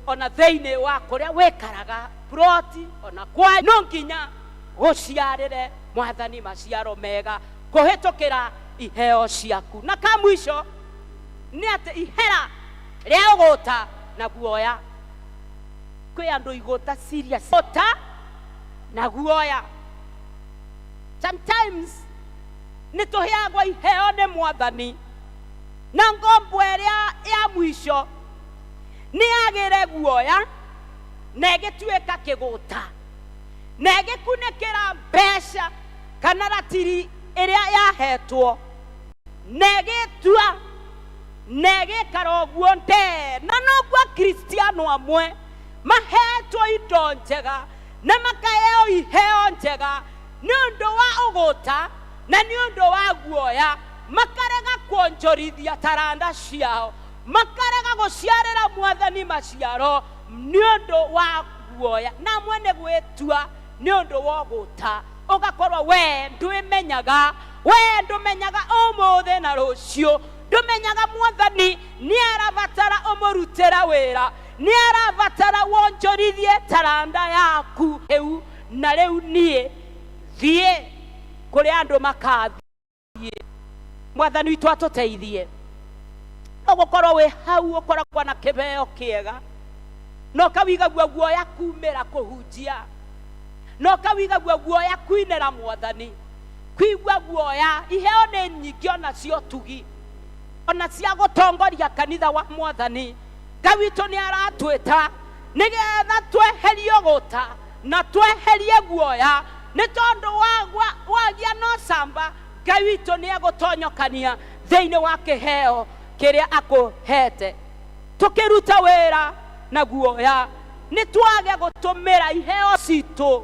ona thĩinĩ wa kũrĩa wĩkaraga ploti, ona kwa no nginya gũciarĩre mwathani maciaro mega kũhĩtũkĩra iheo ciaku. Na ka mwisho nĩ atĩ ihera rĩa ũgũta na guoya. Kwĩ andũ igũta serious ũta na guoya. Sometimes nĩ tũheagwo iheo nĩ mwathani, na ngombo ĩrĩa ya mwisho nĩ yagĩre guoya na ĩgĩtuĩka kĩgũta na ĩgĩkunĩkĩra mbeca kana ratiri ĩrĩa yahetwo na ĩgĩtua na ĩgĩkara ũguo nde. Na noguo Akristiano amwe mahetwo indo njega na makaheo iheo njega nĩ ũndũ wa ũgũta na nĩ ũndũ wa guoya, makarega kuonjorithia taranda ciao, makarega gũciarĩra mwathani maciaro nĩ ũndũ wa guoya. Na amwe nĩ gwĩtua nĩ ũndũ wa ũgũta, ũgakorwo we ndwĩmenyaga, we ndũmenyaga ũmũthĩ na rũciũ, ndũmenyaga mwathani nĩ arabatara ũmũrutĩra wĩra, nĩ arabatara wonjorithie taranda yaku rĩu na rĩu niĩ thiĩ kũrĩa andũ makathiĩ. Mwathani witũ atũteithie. No gũkorwo wĩ hau ũkoragwo na kĩheo kĩega, no kawigagua guoya kumĩra kũhunjia, no kawigagua guoya kuinĩra mwathani, kuigua guoya. Iheo nĩ nyingĩ ona cia ũtugi, ona cia gũtongoria kanitha wa mwathani. Ngai witũ nĩ aratwĩta nĩgetha tweherie ũgũta na tweherie guoya, nĩ tondũ wagia no camba Ngai witũ nĩ egũtonyokania thĩinĩ wa kĩheo kĩrĩa akũhete. Tũkĩruta wĩra na guoya, nĩ twage gũtũmĩra iheo citũ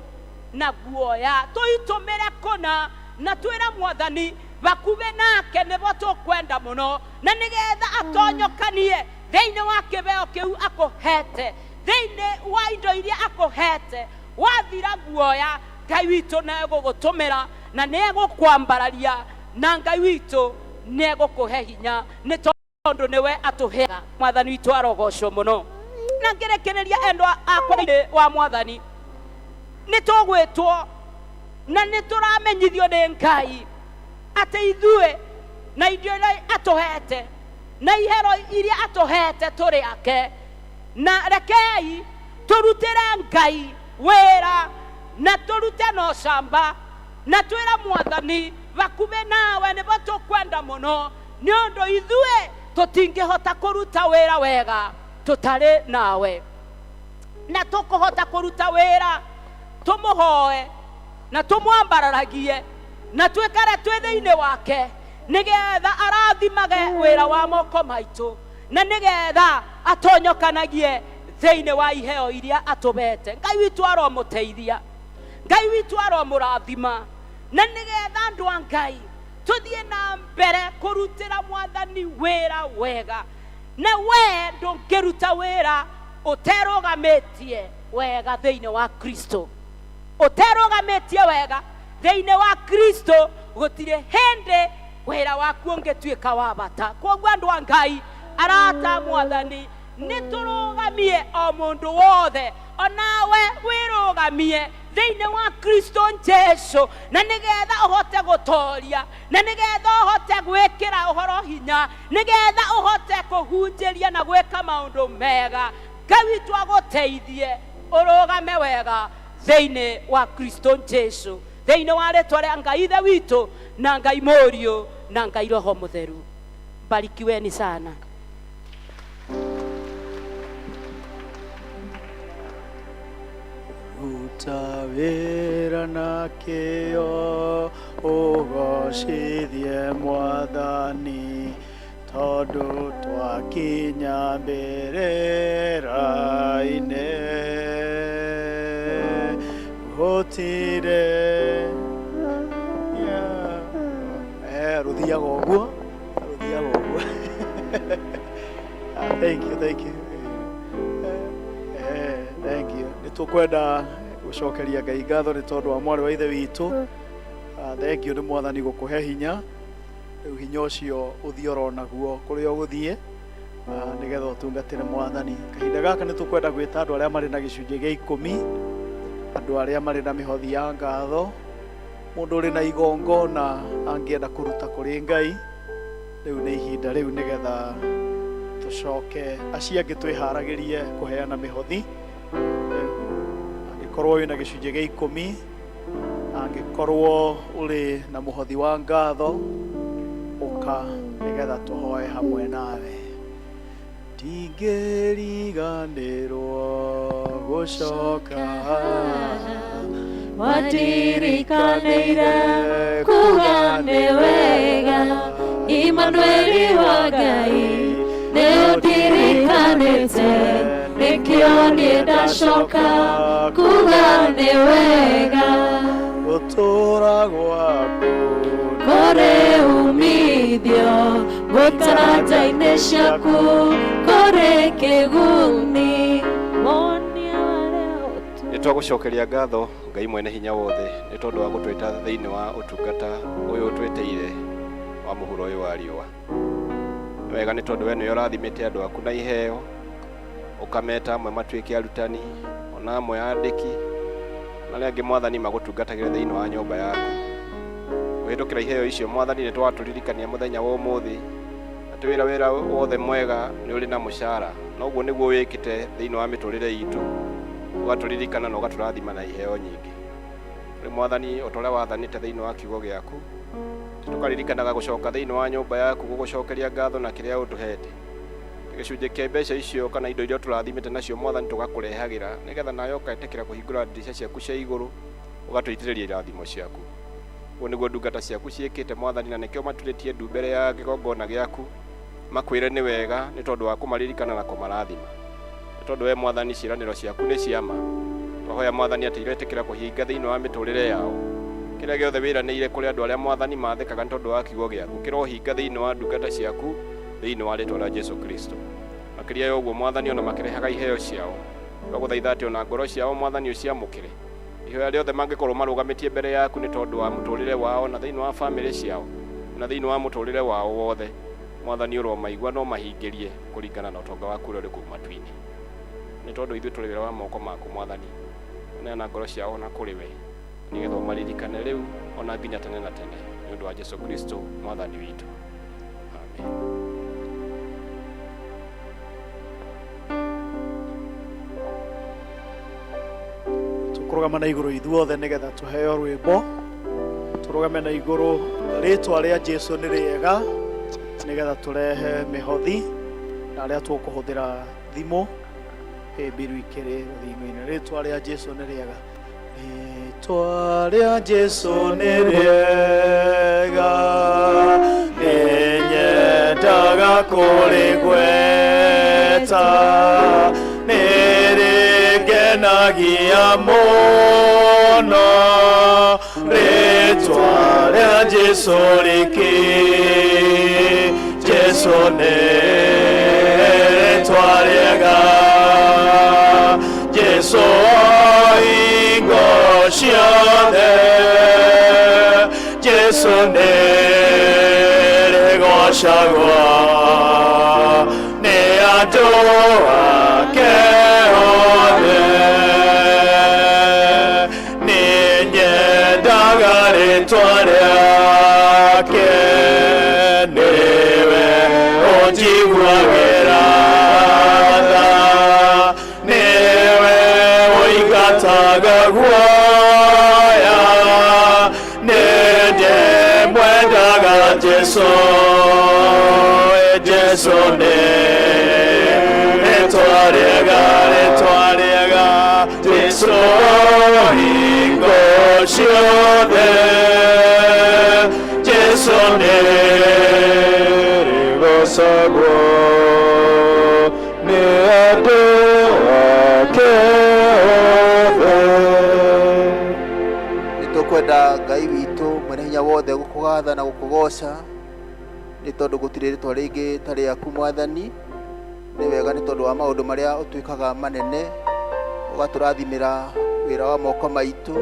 na guoya, tũitũmĩre kũna na twĩre mwathani bakube nake nĩbo tũkwenda mũno, na nĩgetha atonyokanie thĩinĩ wa kĩheo kĩu akũhete, thĩinĩ wa indo iria akũhete. Wathira guoya, Ngai witũ nĩ egũgũtũmĩra na nĩ egũkwambararia, na Ngai witũ nĩ egũkũhe hinya nĩ tondũ nĩwe atũheaga. Mwathani witũ arogocwo mũno. Na ngĩrĩkĩrĩria endwa akwa thĩinĩ wa mwathani, nĩ tũgwĩtwo na nĩ tũramenyithio nĩ Ngai atĩ ithuĩ na indo iria atũhete na ihero iria atũhete tũrĩ ake, na rekei tũrutĩre Ngai wĩra na tũrute na ũcamba na twĩre mwathani bakube nawe nĩbo tũkwenda mũno, nĩ ũndũ ithuĩ tũtingĩhota kũruta wĩra wega tũtarĩ nawe, na tũkũhota kũruta wĩra tũmũhoe na tũmwambararagie na twĩkare twĩ thĩinĩ wake, nĩgetha arathimage wĩra wa moko maitũ na nĩgetha atonyokanagie thĩinĩ wa iheo iria atũhete. Ngai witũ aromũteithia, Ngai witũ aromũrathima, na nĩgetha andũ a Ngai tũthiĩ na mbere kũrutĩra mwathani wĩra wega. Na we ndũngĩruta wĩra ũterũgamĩtie wega thĩinĩ wa Kristo, ũterũgamĩtie wega thĩinĩ wa Kristo, gũtirĩ hĩndĩ wĩra waku ũngĩtuĩka wa bata. Koguo andũ a Ngai, arata mwathani, nĩ tũrũgamie o mũndũ wothe, onawe wĩrũgamie thĩinĩ wa Kristo Jesu, na nĩgetha ũhote gũtoria, na nĩgetha ũhote gwĩkĩra ũhoro hinya, nĩgetha ũhote kũhunjĩria na gwĩka maũndũ mega. Ngai witũ agũteithie ũrũgame wega thĩinĩ wa Kristo Jesu, thĩinĩ wa rĩtwa rĩa Ngai Ithe witũ na Ngai Mũriũ na Ngai Roho Mũtheru. Barikiweni sana. Ruta wĩra na kĩyo ũgocithie mwathani, tondũ twakinya mbĩrĩra-inĩ gũtirĩ rũthiaga ũguo, rũthiaga ũguo. Thank you, thank you. Tũkwenda gũcokeria Ngai ngatho nĩ tondũ wa mwarĩ wa ithe witũ. Thengio nĩ Mwathani gũkũhe hinya. Rĩu hinya ũcio ũthiĩ oro naguo kũrĩa ũgũthiĩ, nĩgetha ũtungatĩre Mwathani. Kahinda gaka nĩ tũkwenda gwĩta andũ arĩa marĩ na gĩcunjĩ gĩa 10, andũ arĩa marĩ na mĩhothi ya ngatho, mũndũ ũrĩ na igongona angĩenda kũruta kũrĩ Ngai. Rĩu nĩ ihinda rĩu nĩgetha tũcoke acio angĩ twĩharagĩrie kũheana mĩhothi. Angĩkorwo wĩna gĩcunjĩ gĩa 10, angĩkorwo ũrĩ na mũhothi wa ngatho, ũka nĩgetha tũhoe hamwe nawe. Ndingĩriganĩrwo gũcoka Watirikanĩire kuga nĩ wega, Imanueli wa Ngai nĩ ũndirikanĩte, nĩkĩo niĩ ndacoka kuga nĩ wega. Gũtũũra gwaku kũrĩ umithio, gũtaranja-inĩ ciaku kũrĩ kĩguni. Nĩ twagũcokeria ngatho Ngai mwene hinya wothe nĩ tondũ wa gũtwĩta thĩinĩ wa ũtungata ũyũ ũtwĩtĩire wa mũhuro ũyũ wa riũa. Nĩ wega nĩ tondũ we nĩwe ũrathimĩte andũ aku na iheo, ũkameta amwe matuĩke arutani, ona amwe andĩki, na arĩa angĩ Mwathani magũtungatagĩre thĩinĩ wa nyũmba yaku. Kũhĩtũkĩra iheo icio Mwathani nĩ twatũririkania mũthenya wa ũmũthĩ atĩ wĩra wothe mwega nĩ ũrĩ na mũcara, na ũguo nĩguo wĩkĩte thĩinĩ wa mĩtũrĩre itũ, ũgatũririkana na ũgatũrathima na iheo nyingĩ. Rĩu Mwathani, o ta ũrĩa wathanĩte thĩinĩ wa kiugo gĩaku, tũkaririkanaga gũcoka thĩinĩ wa nyũmba yaku gũgũcokeria ngatho na kĩrĩa ũtũhete. Gĩcunjĩ kĩa mbeca icio kana indo iria tũrathimĩte nacio Mwathani tũgakũrehagĩra nĩgetha nawe ũgetĩkĩra kũhingũra ndirica ciaku cia igũrũ ũgatũitĩrĩria irathimo ciaku. Ũguo nĩguo ndungata ciaku ciĩkĩte Mwathani, na nĩkĩo maturĩtie ndu mbere ya kĩgongona gĩaku makwĩre nĩ wega nĩ tondũ wa kũmaririkana na kũmarathima. Nĩ tondũ we Mwathani ciĩranĩro ciaku nĩ ciama. Twahoya Mwathani atĩ iretĩkĩra kũhinga thĩinĩ wa mĩtũrĩre yao. Kĩrĩa gĩothe wĩranĩire kũrĩ andũ arĩa Mwathani mathĩkaga nĩ tondũ wa kiugo gĩaku kĩrohinga thĩinĩ wa ndungata ciaku thĩinĩ wa rĩtwa rĩa Jesu Kristo. Makĩria ya ũguo Mwathani, ona makĩrehaga iheo ciao, twagũthaitha atĩ ona ngoro ciao Mwathani ũciamũkĩre. Ihoya rĩothe mangĩkorwo marũgamĩtie mbere yaku nĩ tondũ wa mũtũrĩre wao na thĩinĩ wa bamĩrĩ ciao na thĩinĩ wa mũtũrĩre wao wothe, Mwathani ũromaigua no mahingĩrie kũringana na ũtonga waku ũrĩa ũrĩ kũu matu-inĩ. Nĩ tondũ ithuĩ tũrĩ wĩra wa moko maku Mwathani, neana ngoro ciao na kũrĩ we nĩgetha ũmaririkane rĩu ona nginya tene na tene, nĩ ũndũ wa Jesu Kristo Mwathani witũ. Amen. Tũkũrũgama na igũrũ ithuothe nĩgetha tũheo rwĩmbo. Tũrũgame na igũrũ, rĩtwa rĩa Jesu nĩ rĩega, nĩgetha tũrehe mĩhothi na arĩa tũkũhũthĩra thimũ mbiru ikĩrĩ rũthingo-inĩ. Rĩtwa rĩa Jesu nĩ rĩega. Rĩtwa rĩa Jesu nĩ rĩega, nĩnyendaga kũrĩgweta, nĩrĩngenagia mũno, rĩtwa rĩa Jesu rĩkĩ. Jesu nĩ rĩtwa rĩega, Jesu hingo ciothe, Jesu nĩ rĩgocagwo nĩ andũ ake othe. Nĩnyendaga rĩtwa rĩake, nĩwe ũnjiguagĩra tha, nĩwe ũingataga guoya, nĩndĩmwendaga Jesu. Jesu nĩ rĩtwa rĩega, rĩtwa rĩega, Jesu hingo ciothe, Jesu nĩ rĩgocagwo nĩ andũ ake othe. Nĩ tũkwenda Ngai witũ mwene hinya wothe gũkũgatha na gũkũgoca, nĩ tondũ gũtirĩ rĩtwa rĩngĩ ta rĩaku Mwathani. Nĩ wega nĩ tondũ wa maũndũ marĩa ũtuĩkaga manene. Ũgatũrathimĩra wĩra wa moko maitũ,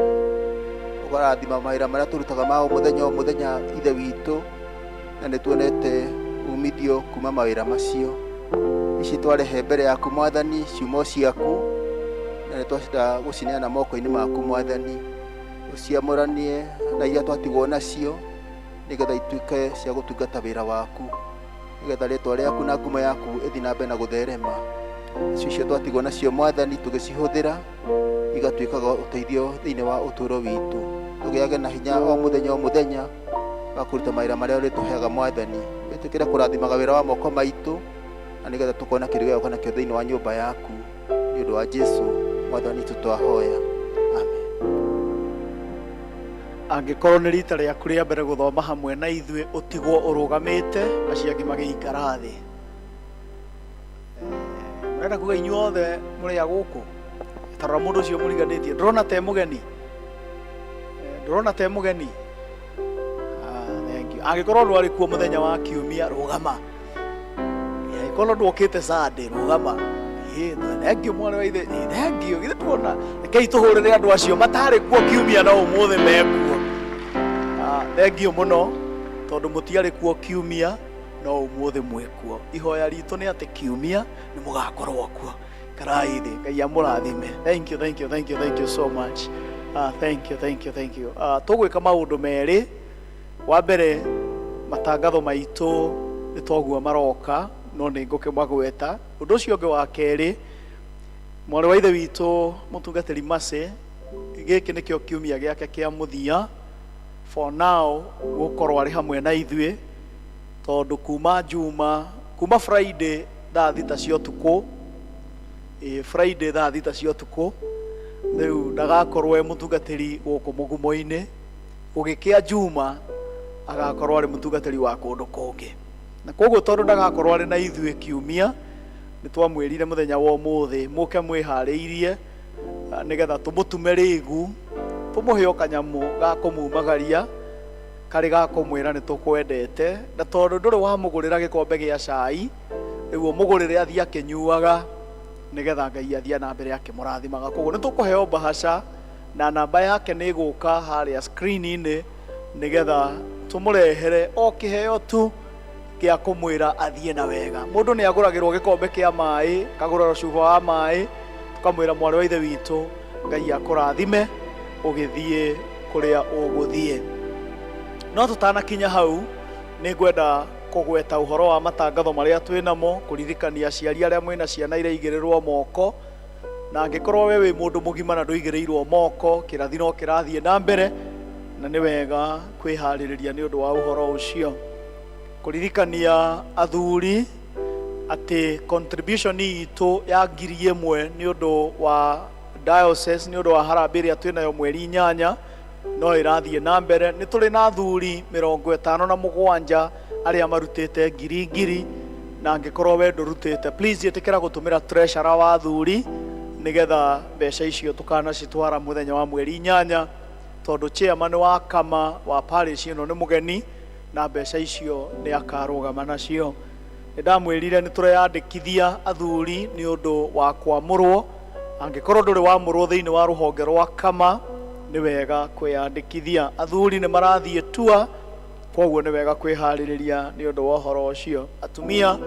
ũkarathima mawĩra marĩa tũrutaga ma o mũthenya o mũthenya, Ithe witũ, na nĩ tuonete umithio kuma mawĩra macio. Ici twarehe mbere yaku, Mwathani, ciumo ciaku, na nĩ twacida gũcineana moko-inĩ maku, Mwathani. Ũciamũranie na iria twatigwo nacio, nĩgetha ituĩke cia gũtungata wĩra waku, nĩgetha rĩtwa rĩaku na ngumo yaku ĩthiĩ na mbere na gũtherema. Icio icio twatigwo nacio, Mwathani, tũgĩcihũthĩra igatuĩkaga ũteithio thĩinĩ wa ũtũũro witũ. Tũgĩage na hinya o mũthenya o mũthenya wa kũruta mawĩra marĩa ũrĩtũheaga, Mwathani. Wĩtĩkĩre kũrathimaga wĩra wa moko maitũ, na nĩgetha tũkona kĩndũ gĩa gũka nakĩo thĩinĩ wa nyũmba yaku. Nĩ ũndũ wa Jesu Mwathani witũ twahoya, amen. Angĩkorwo nĩ rita rĩaku rĩa mbere gũthoma hamwe na ithuĩ, ũtigwo ũrũgamĩte, acio angĩ magĩikara thĩ. Mũrenda kuga inyuothe mũrĩ a gũkũ? Tarora mũndũ ũcio mũriganĩtie, ndũrona te mũgeni? Ndũrona te mũgeni? Ah, thank you. Angĩkorwo ndwarĩ kuo mũthenya wa kiumia, rũgama. Angĩkorwo ndwokĩte Sunday, rũgama. Ĩ, thank you, mwarĩ wa ithe. Ĩ, thank you. Githĩ tuona, rekei tũhũrĩre andũ acio matarĩ kuo kiumia no ũmũthĩ mekuo. Ah, thank you mũno tondũ mũtiarĩ kuo kiumia no ũmũthĩ mwĩkuo. Ihoya ritũ nĩ atĩ kiumia nĩ mũgakorwo kuo. Karai thĩ, Ngai amũrathime. Thank you, thank you, thank you, thank you so much. Thank you, thank you, thank you. Tũgwĩka maũndũ merĩ. Wa mbere, matangatho maitũ nĩ toguo maroka, no nĩ ngũkĩmagweta. Ũndũ ũcio ũngĩ wa kerĩ, mwarĩ wa ithe witũ mũtungatĩri Mercy, gĩkĩ nĩkĩo kiumia gĩake kĩa mũthia for now gũkorwo arĩ hamwe na ithuĩ, tondũ kuma Juma, kuma Friday thaa 6 cia ũtukũ, ĩ, Friday thaa 6 cia ũtukũ, rĩu ndagakorwo e mũtungatĩri gũkũ mũgumo-inĩ. Gũgĩkĩa Juma agakorwo arĩ mũtungatĩri wa kũndũ kũngĩ, na koguo tondũ ndagakorwo arĩ na ithuĩ kiumia, nĩ twamwĩrire mũthenya wa ũmũthĩ mũke mwĩharĩirie, nĩgetha tũmũtume rĩgu, tũmũhe o kanyamũ ga kũmumagaria karĩ ga kũmwĩra nĩ tũkwendete, na tondũ ndũrĩ wamũgũrĩra gĩkombe gĩa cai, rĩu ũmũgũrĩre athiĩ akĩnyuaga, nĩgetha Ngai athiĩ na mbere akĩmũrathimaga. Koguo nĩ tũkũheo mbahaca na namba yake nĩ ĩgũka harĩa screen-inĩ, nĩgetha tũmũrehere o kĩheo tu gĩa kũmwĩra athiĩ na wega. Mũndũ nĩ agũragĩrwo gĩkombe kĩa maĩ, akagũrĩrwo cuba wa maĩ, tũkamwĩra mwarĩ wa ithe witũ, Ngai akũrathime ũgĩthiĩ kũrĩa ũgũthiĩ. No tũtanakinya hau, nĩ ngwenda kũgweta ũhoro wa matangatho marĩa twĩ namo, kũririkania aciari arĩa mwĩna ciana iraigĩrĩrwo moko, na angĩkorwo we wĩ mũndũ mũgima na ndũigĩrĩirwo moko, kĩrathi no kĩrathiĩ na mbere, na nĩ wega kwĩharĩrĩria nĩ ũndũ wa ũhoro ũcio. Kũririkania athuri atĩ contribution itũ ya 1000 nĩ ũndũ wa diocese, nĩ ũndũ wa harambee ĩrĩa twĩ nayo mweri 8, no ĩrathiĩ na mbere. Nĩ tũrĩ na athuri 57 arĩa marutĩte ngiri ngiri, na angĩkorwo we ndũrutĩte, please ĩtĩkĩra gũtũmĩra treasurer wa athuri, nĩgetha mbeca icio tũkanacitwara mũthenya wa mweri 8, tondũ chairman wa kama wa parish ĩno nĩ mũgeni na mbeca icio nĩ akarũgama nacio. Nĩ ndamwĩrire nĩ tũreyandĩkithia athuri nĩ ũndũ wa kwamũrwo. Angĩkorwo ndũrĩ wamũrwo thĩinĩ wa rũhonge rwa kama, nĩ wega kwĩyandĩkithia. Athuri nĩ marathiĩ tua, koguo nĩ wega kwĩharĩrĩria nĩ ũndũ wa ũhoro ũcio. Atumia,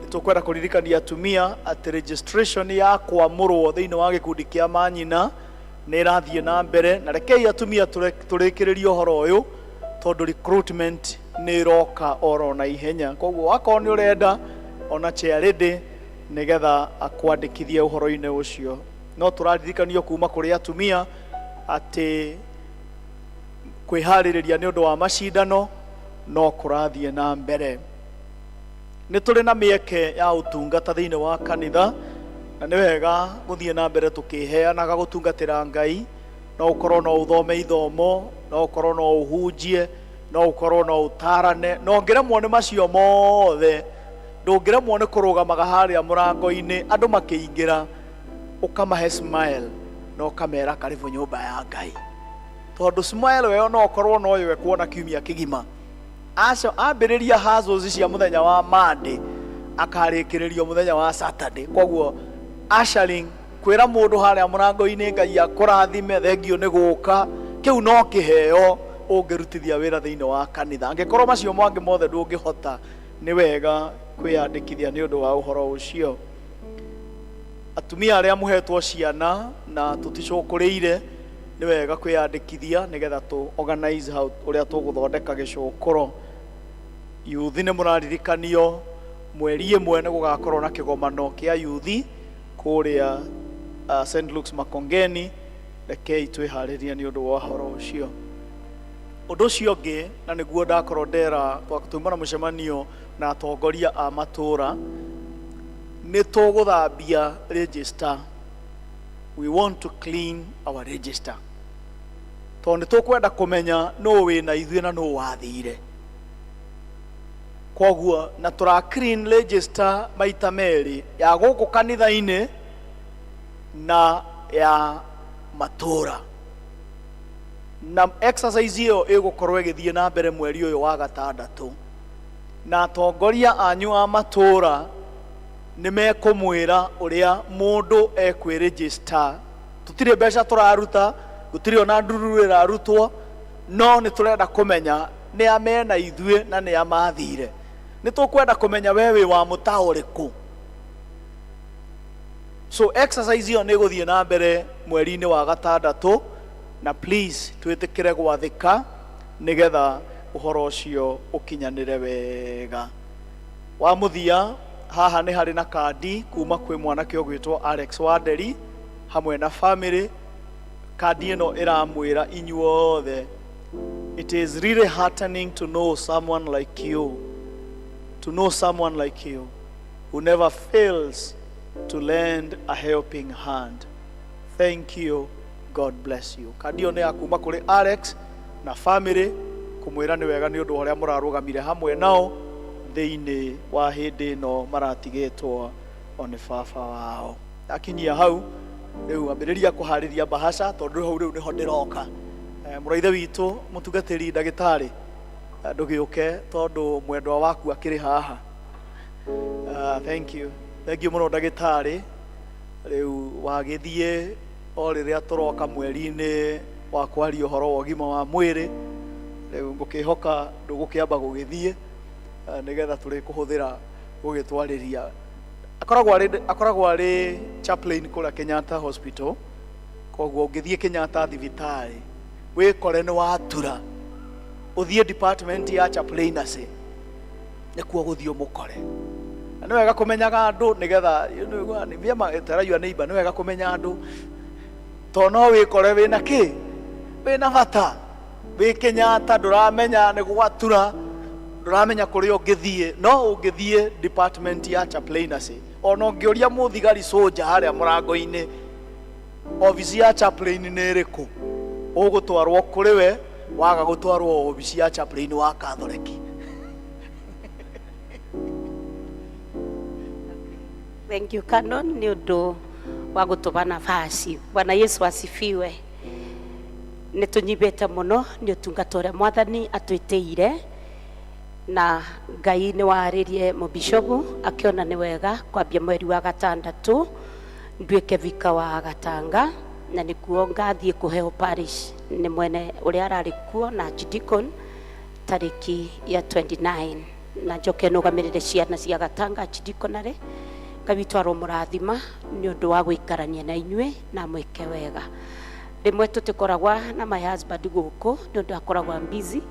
nĩ tũkwenda kũririkania atumia atĩ registration ya kwamũrwo thĩinĩ wa gĩkundi kĩa manyina nĩ ĩrathiĩ na mbere, na rekei atumia tũrĩkĩrĩrie ũhoro ũyũ, tondũ recruitment nĩ ĩroka oro na ihenya. Koguo wakorwo nĩ ũrenda ona chairlady nĩgetha akwandĩkithie ũhoro-inĩ ũcio. No tũraririkanio kuma kũrĩ atumia atĩ kwĩharĩrĩria nĩ ũndũ wa macindano no kũrathiĩ na mbere. Nĩ tũrĩ na mĩeke ya ũtungata thĩinĩ wa kanitha, na nĩ wega gũthiĩ na mbere tũkĩheanaga gũtungatĩra Ngai. No ũkorwo no ũthome ithomo, no ũkorwo no ũhunjie, no ũkorwo no ũtarane, no ũngĩremwo nĩ macio mothe, ndũngĩremwo nĩ kũrũgamaga harĩa mũrango-inĩ andũ makĩingĩra, ũkamahe smile na ũkamera karibu nyũmba ya Ngai, tondũ smile ĩyo no ũkorwo no yo ekuona kiumia kĩgima. Acio ambĩrĩria hassles cia mũthenya wa Monday, akarĩkĩrĩrio mũthenya wa Saturday. Koguo ushering Kwĩra mũndũ harĩa mũrango-inĩ Ngai akũrathime, thengio nĩ gũka, kĩu no kĩheo ũngĩrutithia wĩra thĩinĩ wa kanitha. Angĩkorwo macio mangĩ mothe ndũngĩhota, nĩ wega kwĩyandĩkithia nĩ ũndũ wa ũhoro ũcio. Atumia arĩa mũhetwo ciana na tũticũkũrĩire, nĩ wega kwĩyandĩkithia nĩgetha tũ organize how ũrĩa tũgũthondeka gĩcũkũro. Yuthi nĩ mũraririkanio mweri ĩmwe nĩ gũgakorwo na kĩgomano kĩa yuthi kũrĩa St. Luke's Makongeni. Rekei twĩharĩrie nĩ ũndũ wa ũhoro ũcio. Ũndũ ũcio ũngĩ, na nĩguo ndakorwo ndera twauma na mũcemanio na atongoria a matũra, nĩ tũgũthambia register. We want to clean our register tondũ nĩ tũkwenda kũmenya nũ wĩna ithuĩ na nũ wathire. Koguo na tũra clean register maita merĩ, ya gũkũ kanitha-inĩ na ya matũra, na exercise ĩyo ĩgũkorwo ĩgĩthiĩ na mbere mweri ũyũ wa gatandatũ, na atongoria anyu a matũra nĩ mekũmwĩra ũrĩa mũndũ ekwĩregister. Tũtirĩ mbeca tũraruta, gũtirĩ ona ndururu ĩrarutwo, no nĩ tũrenda kũmenya nĩ a mena ithuĩ na nĩ a mathire. Nĩ tũkwenda kũmenya we wĩ wa mũta ũrĩkũ. So exercise ĩyo nĩ ĩgũthiĩ na mbere mweri-inĩ wa gatandatũ, na please twĩtĩkĩre gwathĩka nĩgetha ũhoro ũcio ũkinyanĩre wega. Wa mũthia, haha nĩ harĩ na kandi kuma kwĩ mwanake ũgwĩtwo Alex Wanderi hamwe na family. Kandi ĩno ĩramwĩra inyuothe, it is really heartening to know someone like you, to know someone like you who never fails to lend a helping hand. Thank you. God bless you. Kandi ĩyo nĩ ya kuma kũrĩ Alex na family kũmwĩra nĩ wega nĩ ũndũ wa ũrĩa mũrarũgamire hamwe nao thĩinĩ wa hĩndĩ ĩno maratigĩtwo o nĩ baba wao. Ndakinyia hau, rĩu ambĩrĩria kũharĩria bahasha tondũ hau rĩu nĩho ndĩroka. Mũraithe witũ mũtungatĩri ndagĩtarĩ, ndũgĩũke tondũ mwendwa waku akĩrĩ haha. Thank you, thank you mũno ndagĩtarĩ. Rĩu wagĩthiĩ o rĩrĩa tũroka mweri-inĩ wa kwaria ũhoro wa ũgima wa mwĩrĩ, rĩu ngũkĩhoka ndũgũkĩamba gũgĩthiĩ, nĩgetha tũrĩkũhũthĩra gũgĩtwarĩria. Akoragwo arĩ chaplain kũrĩa Kenyatta Hospital. Koguo ũngĩthiĩ Kenyatta thibitarĩ wĩkore nĩ watura, ũthiĩ department ya chaplaincy nĩkuo gũthiĩ ũmũkore. Na nĩ wega kũmenyaga andũ nĩgetha nĩ vyema taraigua neighbor, nĩ wega kũmenya andũ tondũ no wĩkore wĩna kĩ, wĩna bata wĩ Kenyatta, ndũramenya nĩ gwatura, ndũramenya kũrĩa ũngĩthiĩ. No ũngĩthiĩ department ya chaplaincy, ona ũngĩũria mũthigari soja harĩa mũrango-inĩ, obici ya chaplain nĩ ĩrĩkũ, ũgũtwarwo kũrĩ we, waga gũtwarwo obici ya chaplain wa Catholic. Thank you, Canon, nĩ ũndũ wa gũtũba nafasi. Bwana Yesu asifiwe. Nĩ tũnyibĩte mũno nĩ ũtungata ũrĩa Mwathani atwĩtĩire, na Ngai nĩ warĩrie mũbishopu akĩona nĩ wega kwambia mweri wa gatandatũ nduĩke vika wa Gatanga, na nĩkuo ngathiĩ kũheo parish nĩ mwene ũrĩa ararĩ kuo na archdeacon tarĩki ya 29, na njoke nũgamĩrĩre ciana cia Gatanga archdeaconary. Ngai witũ aromũrathima nĩ ũndũ wa gũikarania na inyuĩ na mwĩke wega. Rĩmwe tũtikoragwa na my husband gũkũ nĩ ũndũ akoragwa busy,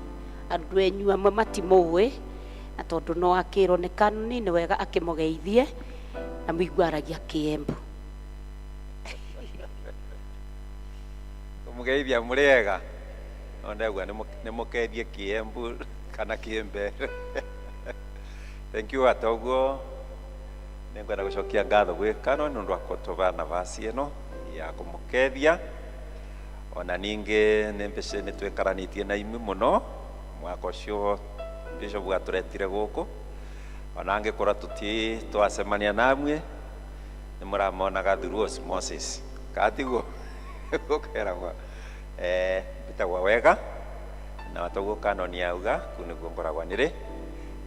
andũ enyu amwe matimũĩ, na tondũ no akĩrwo nĩ kanuni nĩ wega akĩmũgeithie na mũigue aragia Kĩembu. Kũmũgeithia mũrĩega, no ndegua nĩ mũkeithie Kĩembu kana Kĩmbere. Thank you. Atoguo nĩngwenda gũcokia ngatho gwĩ Canon nĩ ũndũ wa kũtũba nafasi ĩno ya kũmũkethia. Ona ningĩ nĩ mbica nĩ twĩkaranĩtie na inyuĩ mũno mwaka ũcio bishop atũretire gũkũ, ona angĩkorwo tũti twacemania namwe nĩ mũramonaga through osmosis katiguo gũkeragwo mbĩtagwo wega na toguo Canon auga kuu nĩguo ngoragwo nĩrĩ,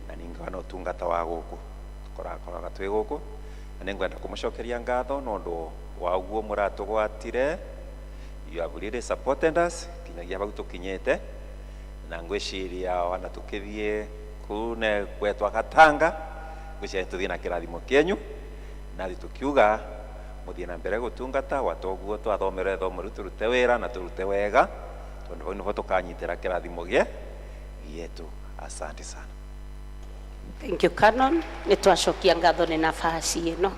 na ningĩ ona ũtungata wa gũkũ tũkoraga twĩ gũkũ, na nĩngwenda kũmũcokeria ngatho nĩ ũndũ Wa ũguo mũratũgwatire, you have really supported us kinyagia hau tũkinyĩte, na ngwĩciria ona tũkĩthiĩ kũu ne gwetwa Gatanga, ngwĩciria tũthiĩ na kĩrathimo kĩenyu, na tũkiuga mũthiĩ na mbere gũtungata watoguo twathomera ithomo rĩu, tũrute wĩra na tũrute wega, tondũ hau nĩho tũkanyitĩra kĩrathimo gĩe gĩetu. Asante sana. Thank you, Canon. Nĩ twacokia ngatho nĩ nafasi ĩno.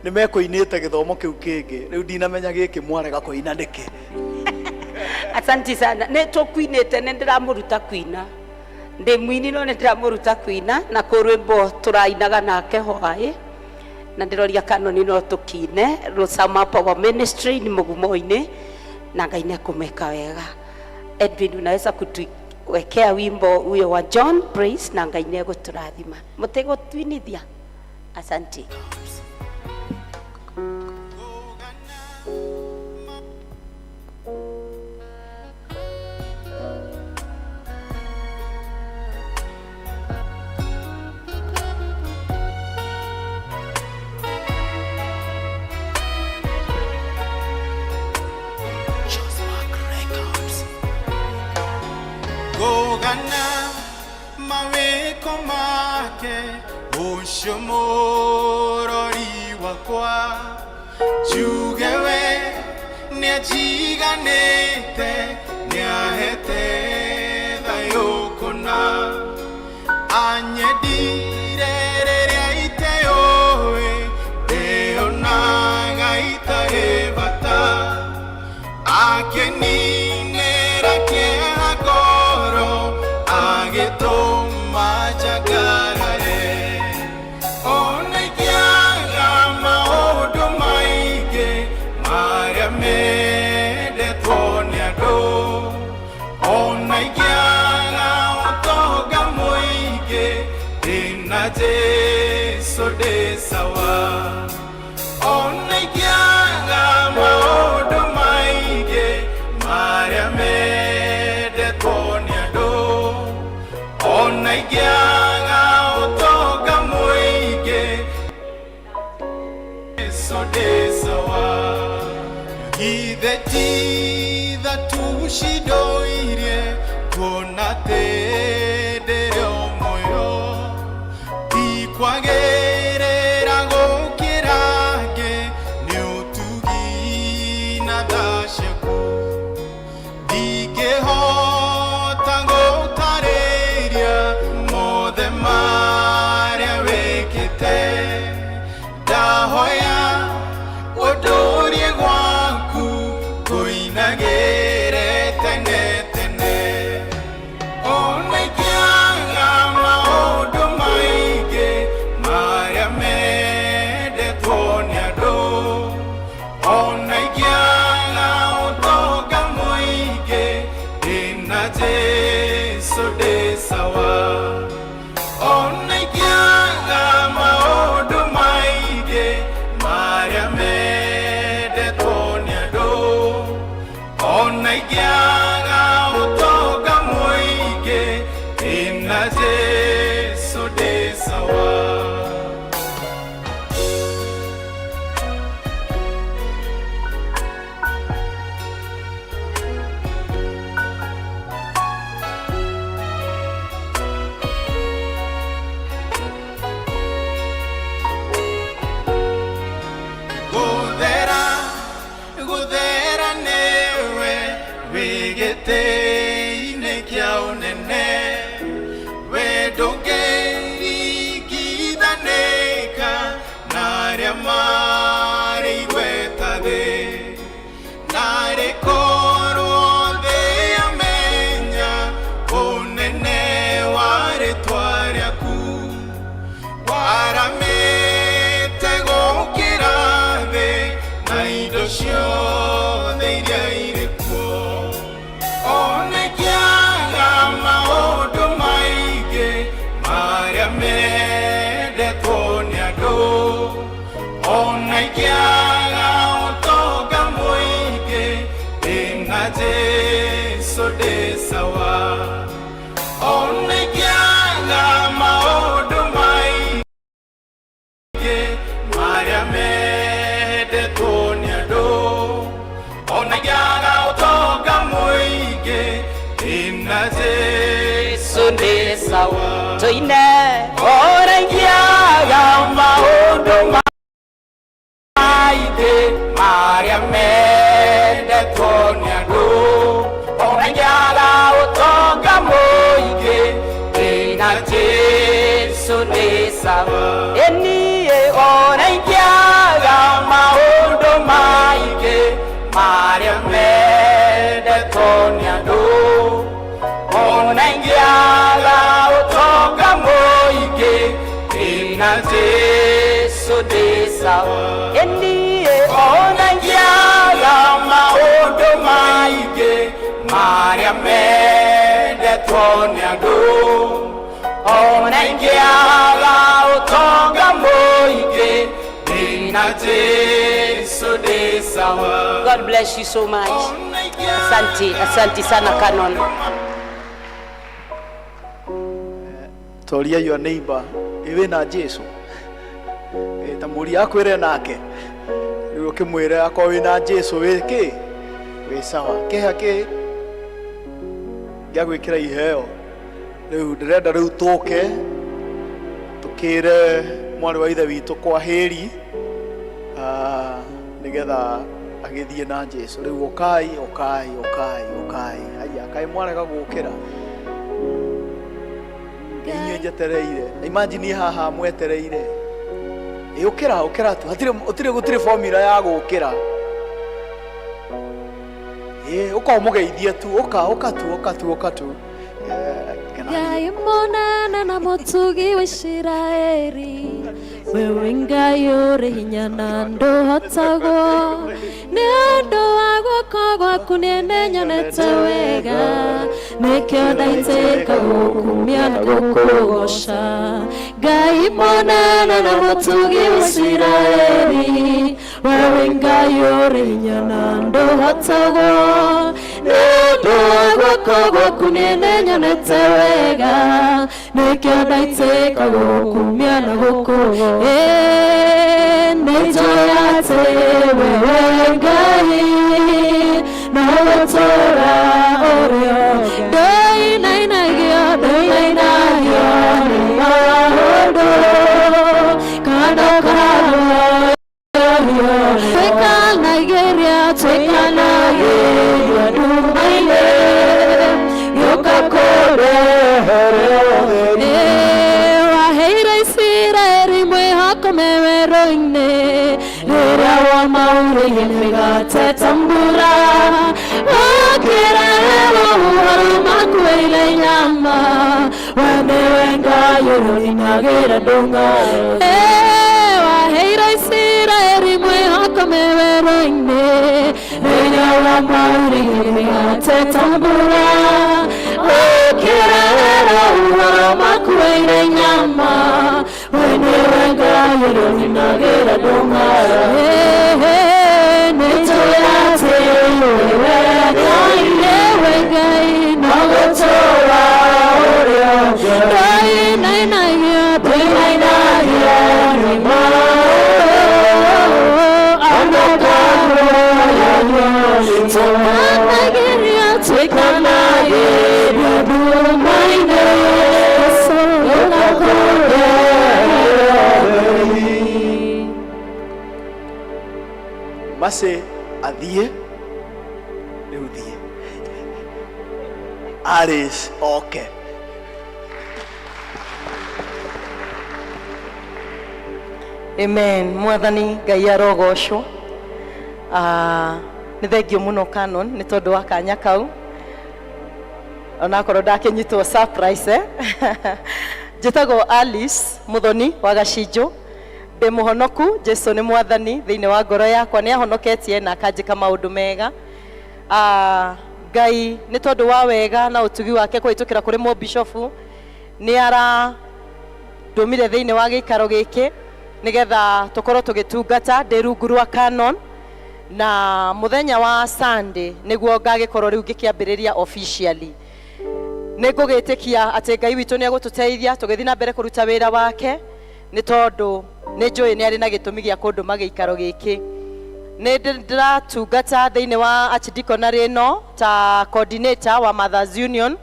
Nĩ mekũinĩte gĩthomo kĩu kĩngĩ, rĩu ndinamenya gĩkĩ mwarega kũina nĩkĩ. Asante sana. Nĩ tũkuinĩte, nĩ ndĩramũruta kuina. Ndĩ mũini no nĩ ndĩramũruta kuina, na kũ rwĩmbo tũrainaga nake hwaĩ, na ndĩroria Canon no tũkine Rusama Power Ministry ni mũgumo-inĩ, na Ngai nĩ ekũmeka wega. Edwin, unaweza kutuwekea wimbo huyo wa John Praise, na Ngai nĩ egũtũrathima. Mũtigũtuinithia. Asante. Ngũgana mawĩko make, ũcio mũrori wakwa, njuge we nĩanjiganĩte, nĩahete thayũ kũna, anyendire rĩrĩa iteyũĩ, ndĩonaga itarĩ bata, akeninĩra kĩeha ngoro, agĩtũma njangarare. Ona ingĩaga maũndũ maingĩ marĩa mendetwo nĩ andũ, ona ingĩaga ũtonga mũingĩ, ndĩna Jesũ ndĩ sawa. Ona ingĩaga maũndũ maingĩ marĩa mendetwo nĩ andũ, ona ingĩaga ũtonga mũingĩ, Jesũ ndĩ sawa. Githĩ ti tha tu cindoirie kuona atĩ ndĩrĩ o muoyo, ti kwagĩrĩra gũkĩra angĩ, nĩ ũtugi na tha ciaku. Ndingĩhota gũtarĩria mothe marĩa wĩkĩte, ndahoya ũndũrie gwaku ngũinagĩre tene tene. Ona ingĩaga maũndũ maingĩ marĩa mendetwo nĩ andũ, ona ingĩaga ũtonga mũingĩ, ndĩna Jesũ ndĩ sawa. Ona ingĩaga maũndũ maingĩ marĩa mendetwo nĩ andũ, ona ingĩaga ũtonga mũingĩ, ndĩna Jesũ ndĩ sawa. Gũthera, gũthera nĩwe wĩ gĩtĩ-inĩ kĩa ũnene, we ndũngĩringithanĩka na arĩa marĩ igweta thĩ. Narĩ korwo thĩ yamenya ũnene wa rĩtwa rĩaku, waramĩte gũkĩra thĩ na indo ciothe iria irĩ kuo. Ona ingĩaga maũndũ maingĩ marĩa mendetwo nĩ andũ, ona ingĩaga ũtonga mũingĩ, ndĩna Jesũ ndĩ sawa. Ona ingĩaga maũndũ sawa tũine ona ingĩaga maũndũ maingĩ marĩa mendetwo nĩ andũ ona ingĩaga ũtonga mũingĩ ndĩna Jesũ nĩ sawa ĩniĩ ona ingĩaga maũndũ maingĩ marĩa mendetwo nĩ andũ ona ingĩaga ũtonga mũingĩ ndĩna Jesũ ndĩ sawa ĩniĩ ona ingĩaga maũndũ maingĩ marĩa mendetwo nĩ andũ ona ingĩaga ũtonga mũingĩ ndĩna Jesũ ndĩ sawa. God bless you so much. Asante, asante sana Canon. Toria your neighbor ĩ wĩna Jesu. Ĩ, ta mũria akwĩre nake rĩu ũkĩmwĩre akorwo wĩna Jesu wĩ kĩ wĩ sawa kĩha kĩ gĩa gwĩkĩra iheo rĩu ndĩrenda rĩu tũke tũkĩre mwarĩ wa ithe witũ kwa hĩri nĩgetha agĩthiĩ na Jesu. Rĩu ũkai ũkai ũkai ũkai haya kaĩ mwarega gũkĩra inyuĩ njetereire. Imagine haha mwetereire. Ĩ ũkĩra ũkĩra tu hatirĩ gũtirĩ gũtirĩ formula ya gũkĩra. Ĩ ũka ũmũgeithie tu ũka ũka tu ũka tu ũka tu. Ngai mũnene na mũtugi wa Isiraeli wewe Ngai ũrĩ hinya na ndũhotagwo nĩ ũndũ wa guoko gwaku nĩ nĩnyonete wega nĩkĩo ndaitĩka gũkumia na gũkũgoca Ngai mũnene na mũtugi wa Isiraeli wewe Ngai ũrĩ hinya na ndũhotagwo nĩ ũndũ wa guoko gwaku nĩ nĩnyonete wega nĩkĩo ndaitĩka gũkumia na gũkũgoca nĩnjũĩ atĩ wewe Ngai no gũtũũra ũrĩ o ndũinainagio ndũinainagio nĩ maũndũ kana ũkaguoyohio twĩkanagĩria twĩkanagĩria nduma-inĩ gĩũka kũrehere ũtheri waheire Isiraeli mwĩhoko me werũ-inĩ rĩrĩa wamaurĩire mĩgate ta mbura ũkĩreherwo ũhoro makuĩire nyama we nĩwe Ngai ũrĩa ũninagĩra ndũng'a waheire Isiraeli mwĩhoko me werũ-inĩ rĩrĩa wamaurĩire mĩgate ta mbura ũkĩreherwo ũhoro makuĩire nyama we nĩwe Ngai ũrĩa ũninagĩra ndũng'a nĩnjũĩ atĩ wewe Ngai nĩwe Ngai no gũtũũra ũrĩ o ndũinainagio ndũinainagio nĩ maũndũ ona ũkaguoyohio twĩkanagĩria twĩkanagĩria nduma-inĩ gĩũka kũrehere ũtheri Mercy athiĩ rĩu thiĩ Alice oke. Amen. Mwathani Ngai arogocwo. Nĩ thengio mũno Canon nĩ tondũ wa kanya kau onakorwo ndakĩnyitwo surprise eh? Njĩtagwo Alice Muthoni wa Gacinjũ ndĩ mũhonoku Jesu nĩ mwathani thĩinĩ wa ngoro yakwa nĩ ahonoketie na akanjĩka maũndũ mega. Ngai nĩ tondũ wa wega na ũtugi wake kũhĩtũkĩra kũrĩ mũbishofu nĩ arandũmire thĩinĩ wa gĩikaro gĩkĩ nĩgetha tũkorwo tũgĩtungata ndĩ rungu rwa Canon na mũthenya wa Sunday nĩguo ngagĩkorwo rĩu ngĩkĩambĩrĩria officially. Nĩ ngũgĩtĩkia atĩ Ngai witũ nĩ egũtũteithia tũgĩthiĩ na mbere kũruta wĩra wake nĩ tondũ nĩ njũĩ nĩ arĩ na gĩtũmi gĩa kũndũma gĩikaro gĩkĩ. Nĩ ndĩratungata thĩinĩ wa archdeaconry ĩno ta coordinator wa Mothers Union.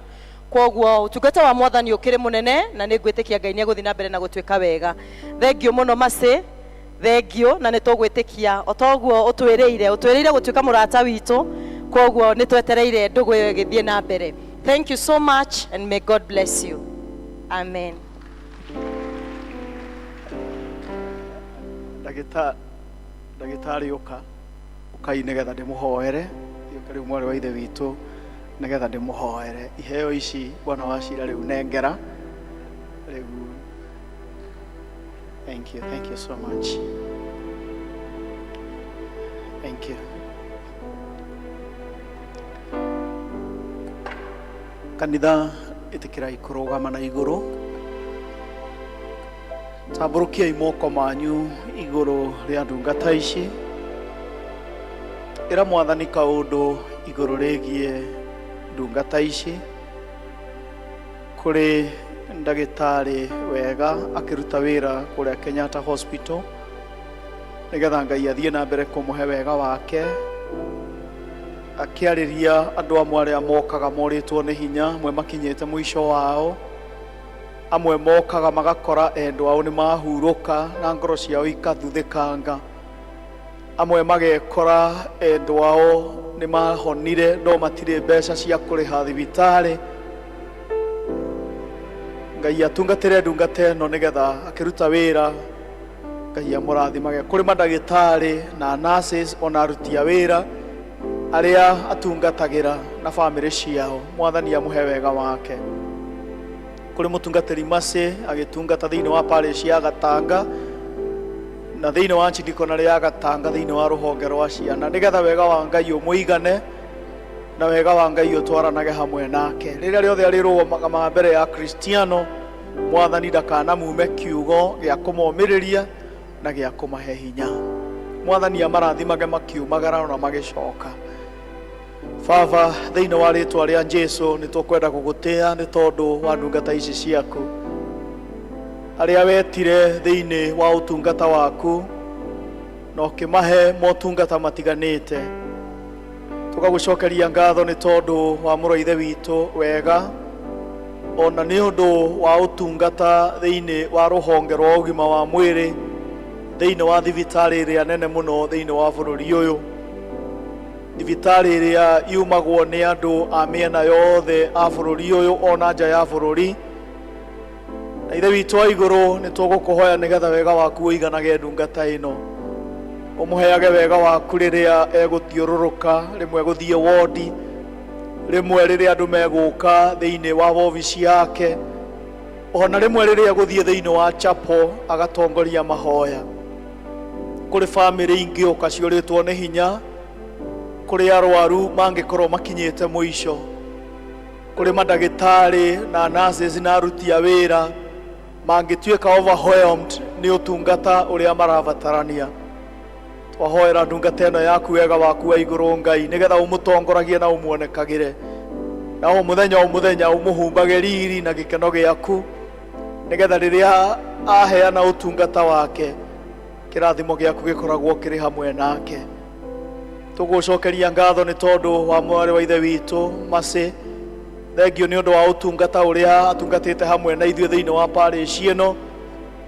Kwoguo ũtungata wa Mwathani ũkĩrĩ mũnene na nĩ ngwĩtĩkia Ngai nĩ egũthiĩ na mbere na gũtwĩka wega. Thengiũ mũno Mercy, thengiũ, na nĩ tũgwĩtĩkia o ta ũguo ũtwĩrĩire, ũtwĩrĩire gũtuĩka mũrata witũ, kwoguo nĩ twetereire ndũgũ ĩyo ĩgĩthiĩ na mbere. Thank you so much and may God bless you. Amen. Ndagĩtarĩ ũka, ũkai nĩgetha ndĩmũhoere. Ũka rĩu mwarĩ wa ithe witũ nĩgetha ndĩmũhoere. Iheo ici bwana wa cira rĩu nengera rĩu. Thank you, thank you so much, thank you. Kanitha, ĩtĩkĩrai kũrũgama na igũrũ, tambũrũkiai moko manyu igũrũ rĩa ndungata ici. Ĩra Mwathani kaũndũ igũrũ rĩgiĩ ndungata ici. Kũrĩ ndagĩtarĩ Wega akĩruta wĩra kũrĩa Kenyatta Hospital, nĩgetha Ngai athiĩ na mbere kũmũhe wega wake, akĩarĩria andũ amwe arĩa mokaga morĩtwo nĩ hinya, amwe makinyĩte mũico wao, amwe mokaga magakora endwa ao nĩ mahurũka na ngoro ciao ikathuthĩkanga, amwe magekora endwa ao nĩ mahonire no matirĩ mbeca cia kũrĩha thibitarĩ. Ngai atungatĩre ndungata ĩno nĩgetha akĩruta wĩra Ngai amũrathimage. Kũrĩ mandagĩtarĩ na nurses ona aruti a wĩra arĩa atungatagĩra na bamĩrĩ ciao, Mwathani amũhe wega wake. Kũrĩ mũtungatĩri Mercy agĩtungata thĩinĩ wa parish ya Gatanga na thĩinĩ wa archdeaconry ya Gatanga thĩinĩ wa rũhonge rwa ciana, nĩgetha wega wa Ngai ũmũigane na wega wa Ngai ũtwaranage hamwe nake rĩrĩa rĩothe arĩrũgamaga mbere ya Kristiano. Mwathani ndakanamume kiugo gĩa kũmomĩrĩria na gĩa kũmahe hinya. Mwathani amarathimage makiumagara na magĩcoka. Baba, thĩinĩ wa rĩtwa rĩa Jesu, nĩ tũkwenda gũgũtĩa nĩ tondũ wa ndungata ici ciaku arĩa wetire thĩinĩ wa ũtungata waku na ũkĩmahe motungata matiganĩte. Tũgagũcokeria ngatho nĩ tondũ wa mũrũ wa ithe witũ Wega, ona nĩ ũndũ wa ũtungata thĩinĩ wa rũhonge rwa ũgima wa mwĩrĩ thĩinĩ wa thibitarĩ ĩrĩa nene mũno thĩinĩ wa bũrũri ũyũ, thibitarĩ ĩrĩa yumagwo nĩ andũ a mĩena yothe a bũrũri ũyũ ona nja ya bũrũri. Na Ithe witũ wa igũrũ, nĩ tũgũkũhoya nĩgetha wega waku ũiganage ndungata ĩno, ũmũheage wega waku rĩrĩa egũthiũrũrũka, rĩmwe gũthiĩ wodi, rĩmwe rĩrĩa andũ megũka thĩinĩ wa wobici yake, ona rĩmwe rĩrĩa egũthiĩ thĩinĩ wa chapel agatongoria mahoya. Kũrĩ bamĩrĩ ingĩũka ciũrĩtwo nĩ hinya, kũrĩ arwaru mangĩkorwo makinyĩte mũico, kũrĩ mandagĩtarĩ na nurses na aruti a wĩra mangĩtuĩka overwhelmed nĩ ũtungata ũrĩa marabatarania. Twahoera ndungata ĩno yaku wega waku wa igũrũ, Ngai, nĩgetha ũmũtongoragie na ũmuonekagĩre, na o mũthenya o mũthenya ũmũhumbage riri na gĩkeno gĩaku, nĩgetha rĩrĩa aheana ũtungata wake kĩrathimo gĩaku gĩkoragwo kĩrĩ hamwe nake. Tũgũcokeria ngatho nĩ tondũ wa mwarĩ wa ithe witũ Mercy. Thengio nĩ ũndũ wa ũtungata ũrĩa atungatĩte hamwe na ithuĩ thĩinĩ wa parish ĩno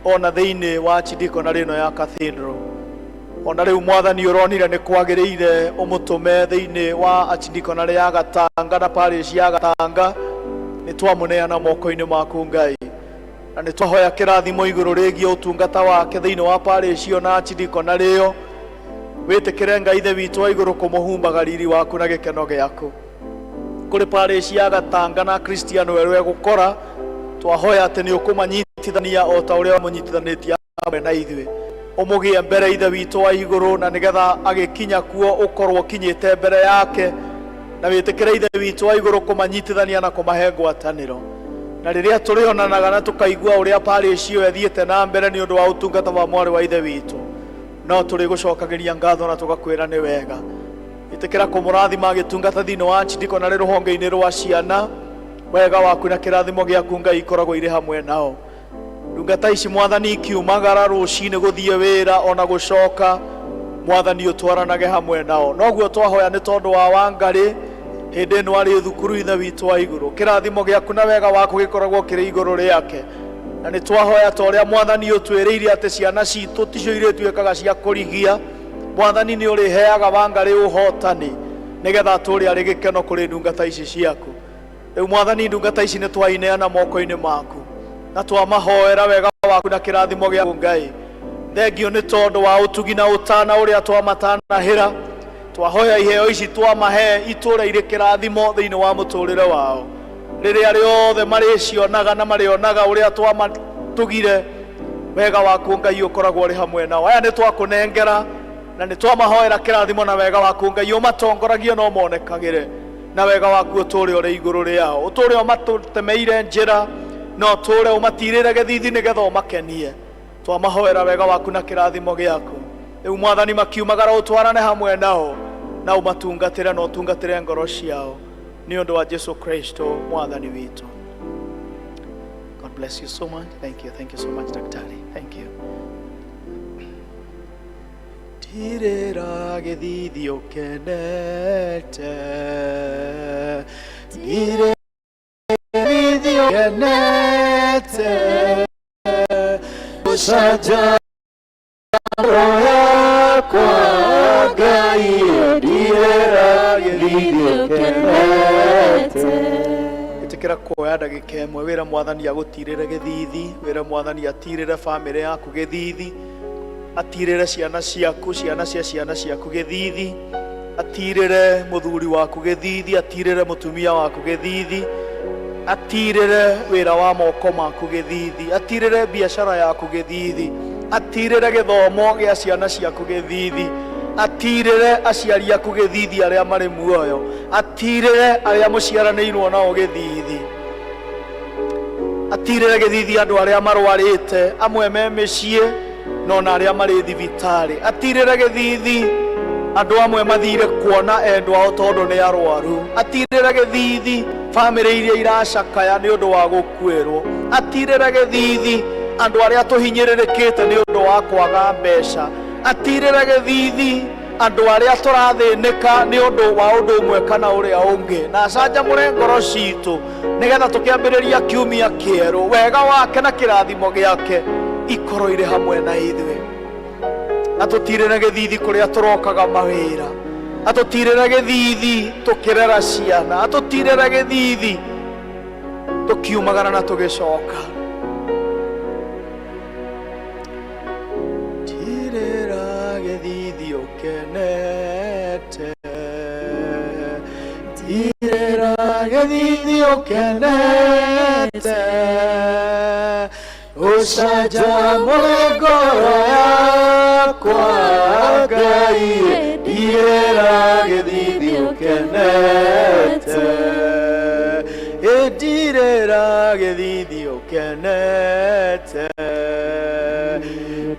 ona thĩinĩ wa archdeaconry ĩno ya cathedral. Ona rĩu, Mwathani, ũronire nĩ kwagĩrĩire ũmũtũme thĩinĩ wa archdeaconry ya Gatanga na parish ya Gatanga. Nĩ twamũneana moko-inĩ maku, Ngai, na nĩ twahoya kĩrathimo igũrũ rĩgiĩ ũtungata wake thĩinĩ wa parish ĩyo na archdeaconry ĩyo. Wĩtĩkĩre, Ngai Ithe witũ wa igũrũ, kũmũhumbaga riri waku na gĩkeno gĩaku. Kũrĩ parish ya Gatanga na Kristiano erũ egũkora, twahoya atĩ nĩ ũkũmanyitithania o ta ũrĩa wamũnyitithanĩtie hamwe na ithuĩ. Ũmũgĩe mbere, Ithe witũ wa igũrũ, na nĩgetha agĩkinya kuo ũkorwo ũkinyĩte mbere yake, na wĩtĩkĩre, Ithe witũ wa igũrũ, kũmanyitithania na kũmahe ngwatanĩro. Na rĩrĩa tũrĩonanaga na tũkaigua ũrĩa parish ĩyo ĩthiĩte na mbere nĩ ũndũ wa ũtungata wa mwarĩ wa ithe witũ, no tũrĩgũcokagĩria ngatho na tũgakwĩra nĩ wega. Ĩtĩkĩra kũmũrathima agĩtungata thĩinĩ wa archdeaconry rũhonge-inĩ rwa ciana. Wega waku na kĩrathimo gĩaku, Ngai, ikoragwo irĩ hamwe nao. Ndungata ici, Mwathani, ikiumagara rũcinĩ gũthiĩ wĩra ona gũcoka, Mwathani, ũtwaranage hamwe nao. Noguo twahoya nĩ tondũ wa Wangarĩ. Hĩndĩ ĩno arĩ thukuru Ithe witũ wa igũrũ, kĩrathimo gĩaku na wega waku gĩkoragwo kĩrĩ igũrũ rĩake. Na nĩ twahoya ta ũrĩa Mwathani ũtwĩrĩire atĩ ciana citũ ticio irĩtuĩkaga cia kũrigia. Mwathani nĩ ũrĩheaga Wangarĩ ũhotani nĩgetha atũũre arĩ gĩkeno kũrĩ ndungata ici ciaku. Rĩu Mwathani ndungata ici nĩ twaineana moko-inĩ maku na twamahoera wega waku na kĩrathimo gĩaku Ngai. Thengio nĩ tondũ wa ũtugi na ũtana ũrĩa twamatanahĩra. Twahoya iheo ici twamahe itũũre irĩ kĩrathimo thĩinĩ wa mũtũũrĩre wao. Rĩrĩa rĩothe marĩcionaga na marĩonaga ũrĩa twamatugire, wega waku Ngai ũkoragwo ũrĩ hamwe nao. Aya nĩ twakũnengera na nĩ twamahoera kĩrathimo na wega waku Ngai ũmatongoragie na ũmonekagĩre, na wega waku ũtũũre ũrĩ igũrũ rĩao. Ũtũũre ũmatũtemeire njĩra na ũtũũre ũmatirĩre gĩthithi nĩgetha ũmakenie. Twamahoera wega waku na kĩrathimo gĩaku. Rĩu Mwathani makiumagara ũtwarane hamwe nao na ũmatungatĩre na ũtungatĩre ngoro ciao nĩ ũndũ wa Jesu Kristo Mwathani witũ. God bless you so much. Thank you. Thank you so much, Daktari. Thank you. Tirĩra gĩthithi ũkenete. Tirĩra gĩthithi ũkenete. Ũcanjamũre ngoro yakwa Ngai, ndirĩra gĩthithi ũkenete. Ĩtĩkĩra kuoya ndagĩka ĩmwe wĩre Mwathani agũtirĩre gĩthithi, wĩre Mwathani atirĩre bamĩrĩ yaku gĩthithi, atirĩre ciana ciaku, ciana cia ciana ciaku gĩthithi, atirĩre mũthuri waku gĩthithi, atirĩre mũtumia waku gĩthithi, atirĩre wĩra wa moko maku gĩthithi, atirĩre biacara yaku gĩthithi, atirĩre gĩthomo gĩa ciana ciaku gĩthithi, atirĩre aciari aku gĩthithi arĩa marĩ muoyo, atirĩre arĩa mũciaranĩirwo nao gĩthithi, atirĩre gĩthithi andũ arĩa marwarĩte, amwe me mĩciĩ no na arĩa marĩ thibitarĩ, atirĩre gĩthithi andũ amwe mathire kuona endwa ao tondũ nĩ arwaru, atirĩre gĩthithi bamĩrĩ iria iracakaya nĩ ũndũ wa gũkuĩrwo, atirĩre gĩthithi andũ arĩa tũhinyĩrĩrĩkĩte nĩ ũndũ wa kwaga mbeca, atirĩre gĩthithi andũ arĩa tũrathĩnĩka nĩ ũndũ wa ũndũ ũmwe kana ũrĩa ũngĩ, na acanjamũre ngoro citũ nĩgetha tũkĩambĩrĩria kiumia kĩerũ wega wake na kĩrathimo gĩake ikorwo irĩ hamwe na ithuĩ. Atũtirĩre gĩthithi kũrĩa tũrokaga mawĩra, atũtirĩre gĩthithi tũkĩrera ciana, atũtirĩre gĩthithi tũkiumagara na tũgĩcoka. Tirĩra gĩthithi ũkenete, tirĩra gĩthithi ũkenete, ũcanjamũre ngoro yakwa Ngai, ndirĩra gĩthithi ũkenete, ndirĩra gĩthithi ũkenete,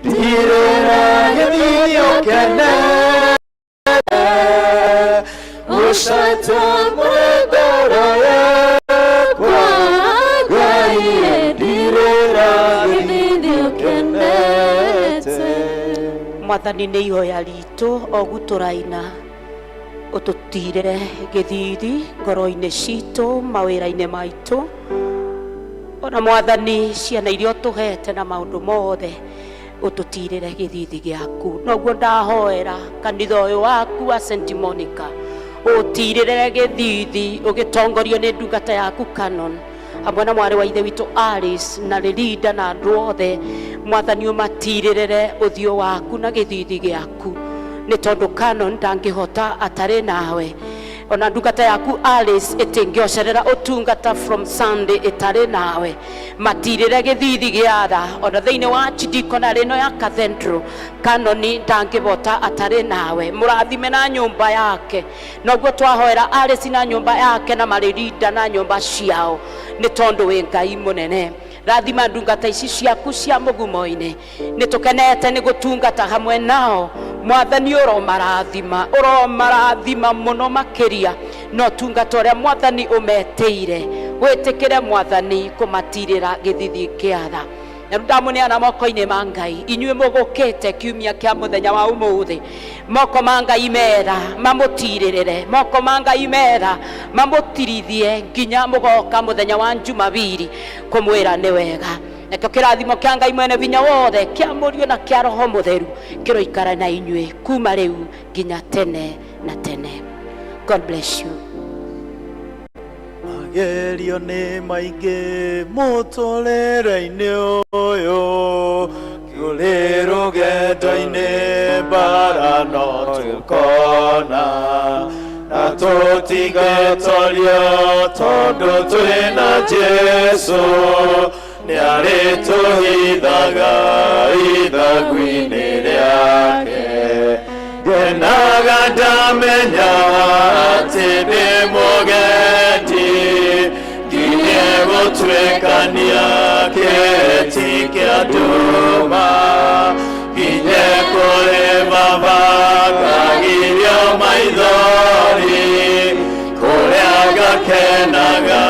ndirĩra gĩthithi ũkenete, ũcanjamũre ngoro yakwa Ngai, ndirĩra gĩthithi ũkenete. Mwathani nĩ ihoya ritũ ogu tũraina ũtũtirĩre gĩthithi ngoro-inĩ citũ, mawĩra-inĩ maitũ, ona Mwathani ciana iria ũtũhete na maũndũ mothe ũtũtirĩre gĩthithi gĩaku. Noguo ndahoera kanitha ũyũ waku wa St Monica ũtirĩre gĩthithi ũgĩtongorio nĩ ndungata yaku Canon hamwe na mwarĩ wa ithe witũ Alice na Linda na andũ othe. Mwathani ũmatirĩrĩre ũthiũ waku na gĩthithi gĩaku, nĩ tondũ Canon ndangĩhota atarĩ nawe, ona ndungata yaku Alice ĩtingĩocerera ũtungata from Sunday ĩtarĩ nawe. Matirĩre gĩthithi gĩa tha ona thĩinĩ wa archdeaconry ĩno ya Cathedral, Canon ndangĩhota atarĩ nawe. Mũrathime na nyũmba yake, noguo twahoera Alice na nyũmba yake na Marinda na nyũmba ciao, nĩ tondũ wĩ Ngai mũnene. Rathima ndungata ici ciaku cia mũgumo-inĩ, nĩ tũkenete nĩ gũtungata hamwe nao. Mwathani ũromarathima, ũromarathima mũno makĩria na ũtungata ũrĩa Mwathani ũmetĩire. Wĩtĩkĩre Mwathani kũmatirĩra gĩthithi kĩa tha. Na rĩu ndamũneana moko-inĩ ma Ngai, inyuĩ mũgũkĩte kiumia kĩa mũthenya wa ũmũthĩ, moko ma Ngai mera mamũtirĩrĩre, moko ma Ngai mera mamũtirithie nginya mũgoka mũthenya wa Jumapili kũmwĩra nĩ wega. Nakĩo kĩrathimo kĩa Ngai mwene vinya wothe, kĩa Mũriũ na kĩa Roho Mũtheru kĩroikara na inyuĩ kuma rĩu nginya tene na tene. God bless you. Magerio nĩ maingĩ mũtũrĩre-inĩ ũyũ, tũrĩ rũgendo-inĩ mbara no tũkona, na tũtigatorio tondũ twĩna Jesũ, nĩarĩtũhithaga ithagu-inĩ rĩake. Ngenaga ndamenya atĩ ndĩ mũgendi, nginya gũtuĩkania kĩrĩti kĩa nduma, nginya kũrĩ Baba ngagirio maithori, kũrĩa ngakenaga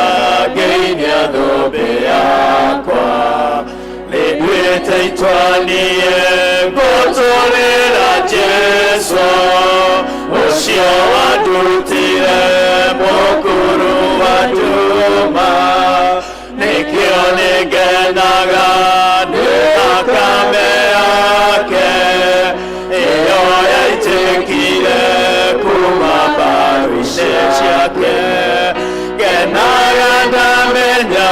ngĩinia thũmbĩ yakwa. Nĩnduĩte itua niĩ ngũtũrĩra Jesũ, ũcio wandutire mũkuru wa nduma, nĩkĩo nĩngenaga nĩ thakame yake, ĩyo yaitĩkire kuma mbaru-inĩ ciake. Ngenaga ndamenya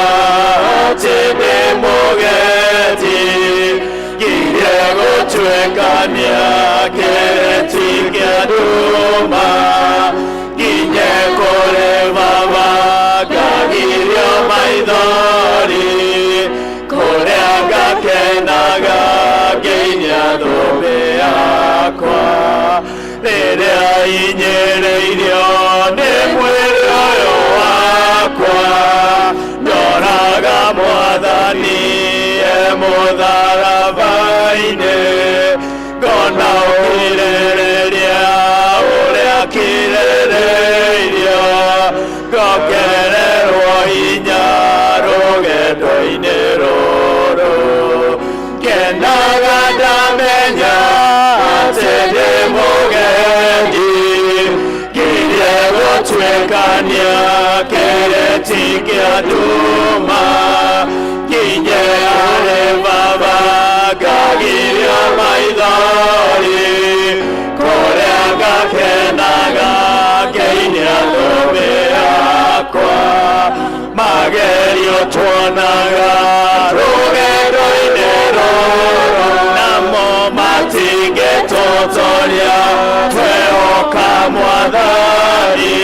atĩ ndĩ mũgendi, nginya gũtuĩkania kĩrĩti kĩa nduma, nginya kũrĩ Baba ngagirio maithori, kũrĩa ngakenaga ngĩinia thũmbĩ yakwa. Rĩrĩa inyĩrĩirio nĩ mwĩrĩ ũyũ wakwa, ndoraga Mwathani e mũtharaba-inĩ, ngona ũkirĩrĩria ũrĩa akirĩrĩirio, ngongererwo hinya rũgendo-inĩ rũrũ. Ngenaga ndamenya atĩ ndĩ mũgendi, nginya gũtuĩkania kĩrĩti kĩa nduma, nginya harĩ Baba ngagirio maithori, kũrĩa ngakenaga ngĩinia thũmbĩ yakwa. Magerio tuonaga rũgendo-inĩ rũrũ, namo matingĩtũtoria, twehoka Mwathani,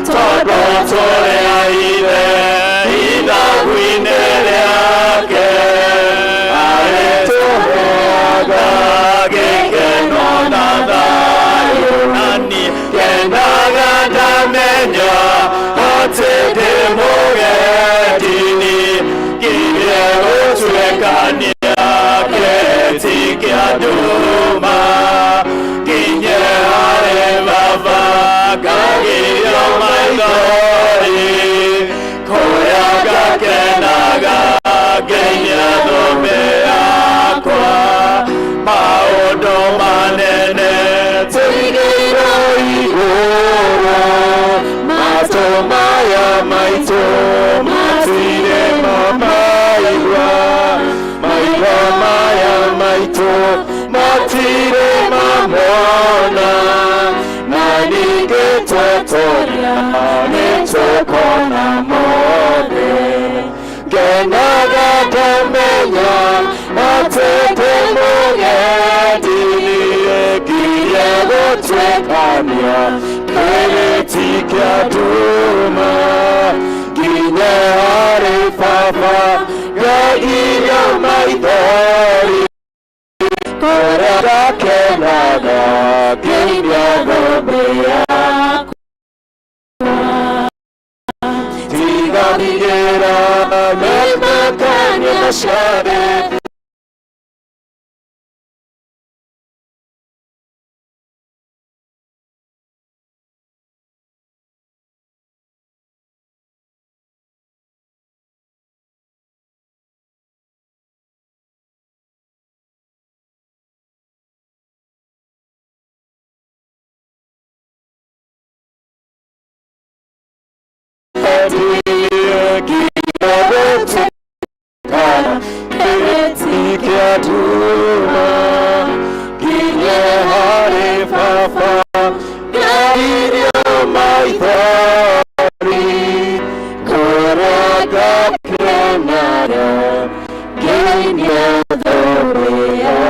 tondũ tũrĩ a Ithe ithagu-inĩ rĩake, arĩtũheaga gĩkeno na thayũ. Na niĩ ngenaga ndamenya atĩ ndĩ mũgendi, nginya gũtuĩkania kĩrĩti kĩa nduma, nginya harĩ Baba ngagirio maithori, kũrĩa ngakenaga ngĩinia thũmbĩ yakwa. Maũndũ manene tũigĩirwo igũrũ, matũ maya maitũ matirĩ mamaigua, maitho maya maitũ matirĩ mamona, na ningĩ twetoria nĩtũkona mothe. Ngenaga ndamenya atĩ ndĩ mũgendi, nginya gũtuĩkania kĩrĩti kĩa nduma, nginya harĩ Baba ngagirio maithori, kũrĩa ngakenaga ngĩinia thũmbĩ yakwa. Tiganĩra mĩmakania ciothe. Maithori kũrĩa ngakenara ngĩinia thũmbĩ.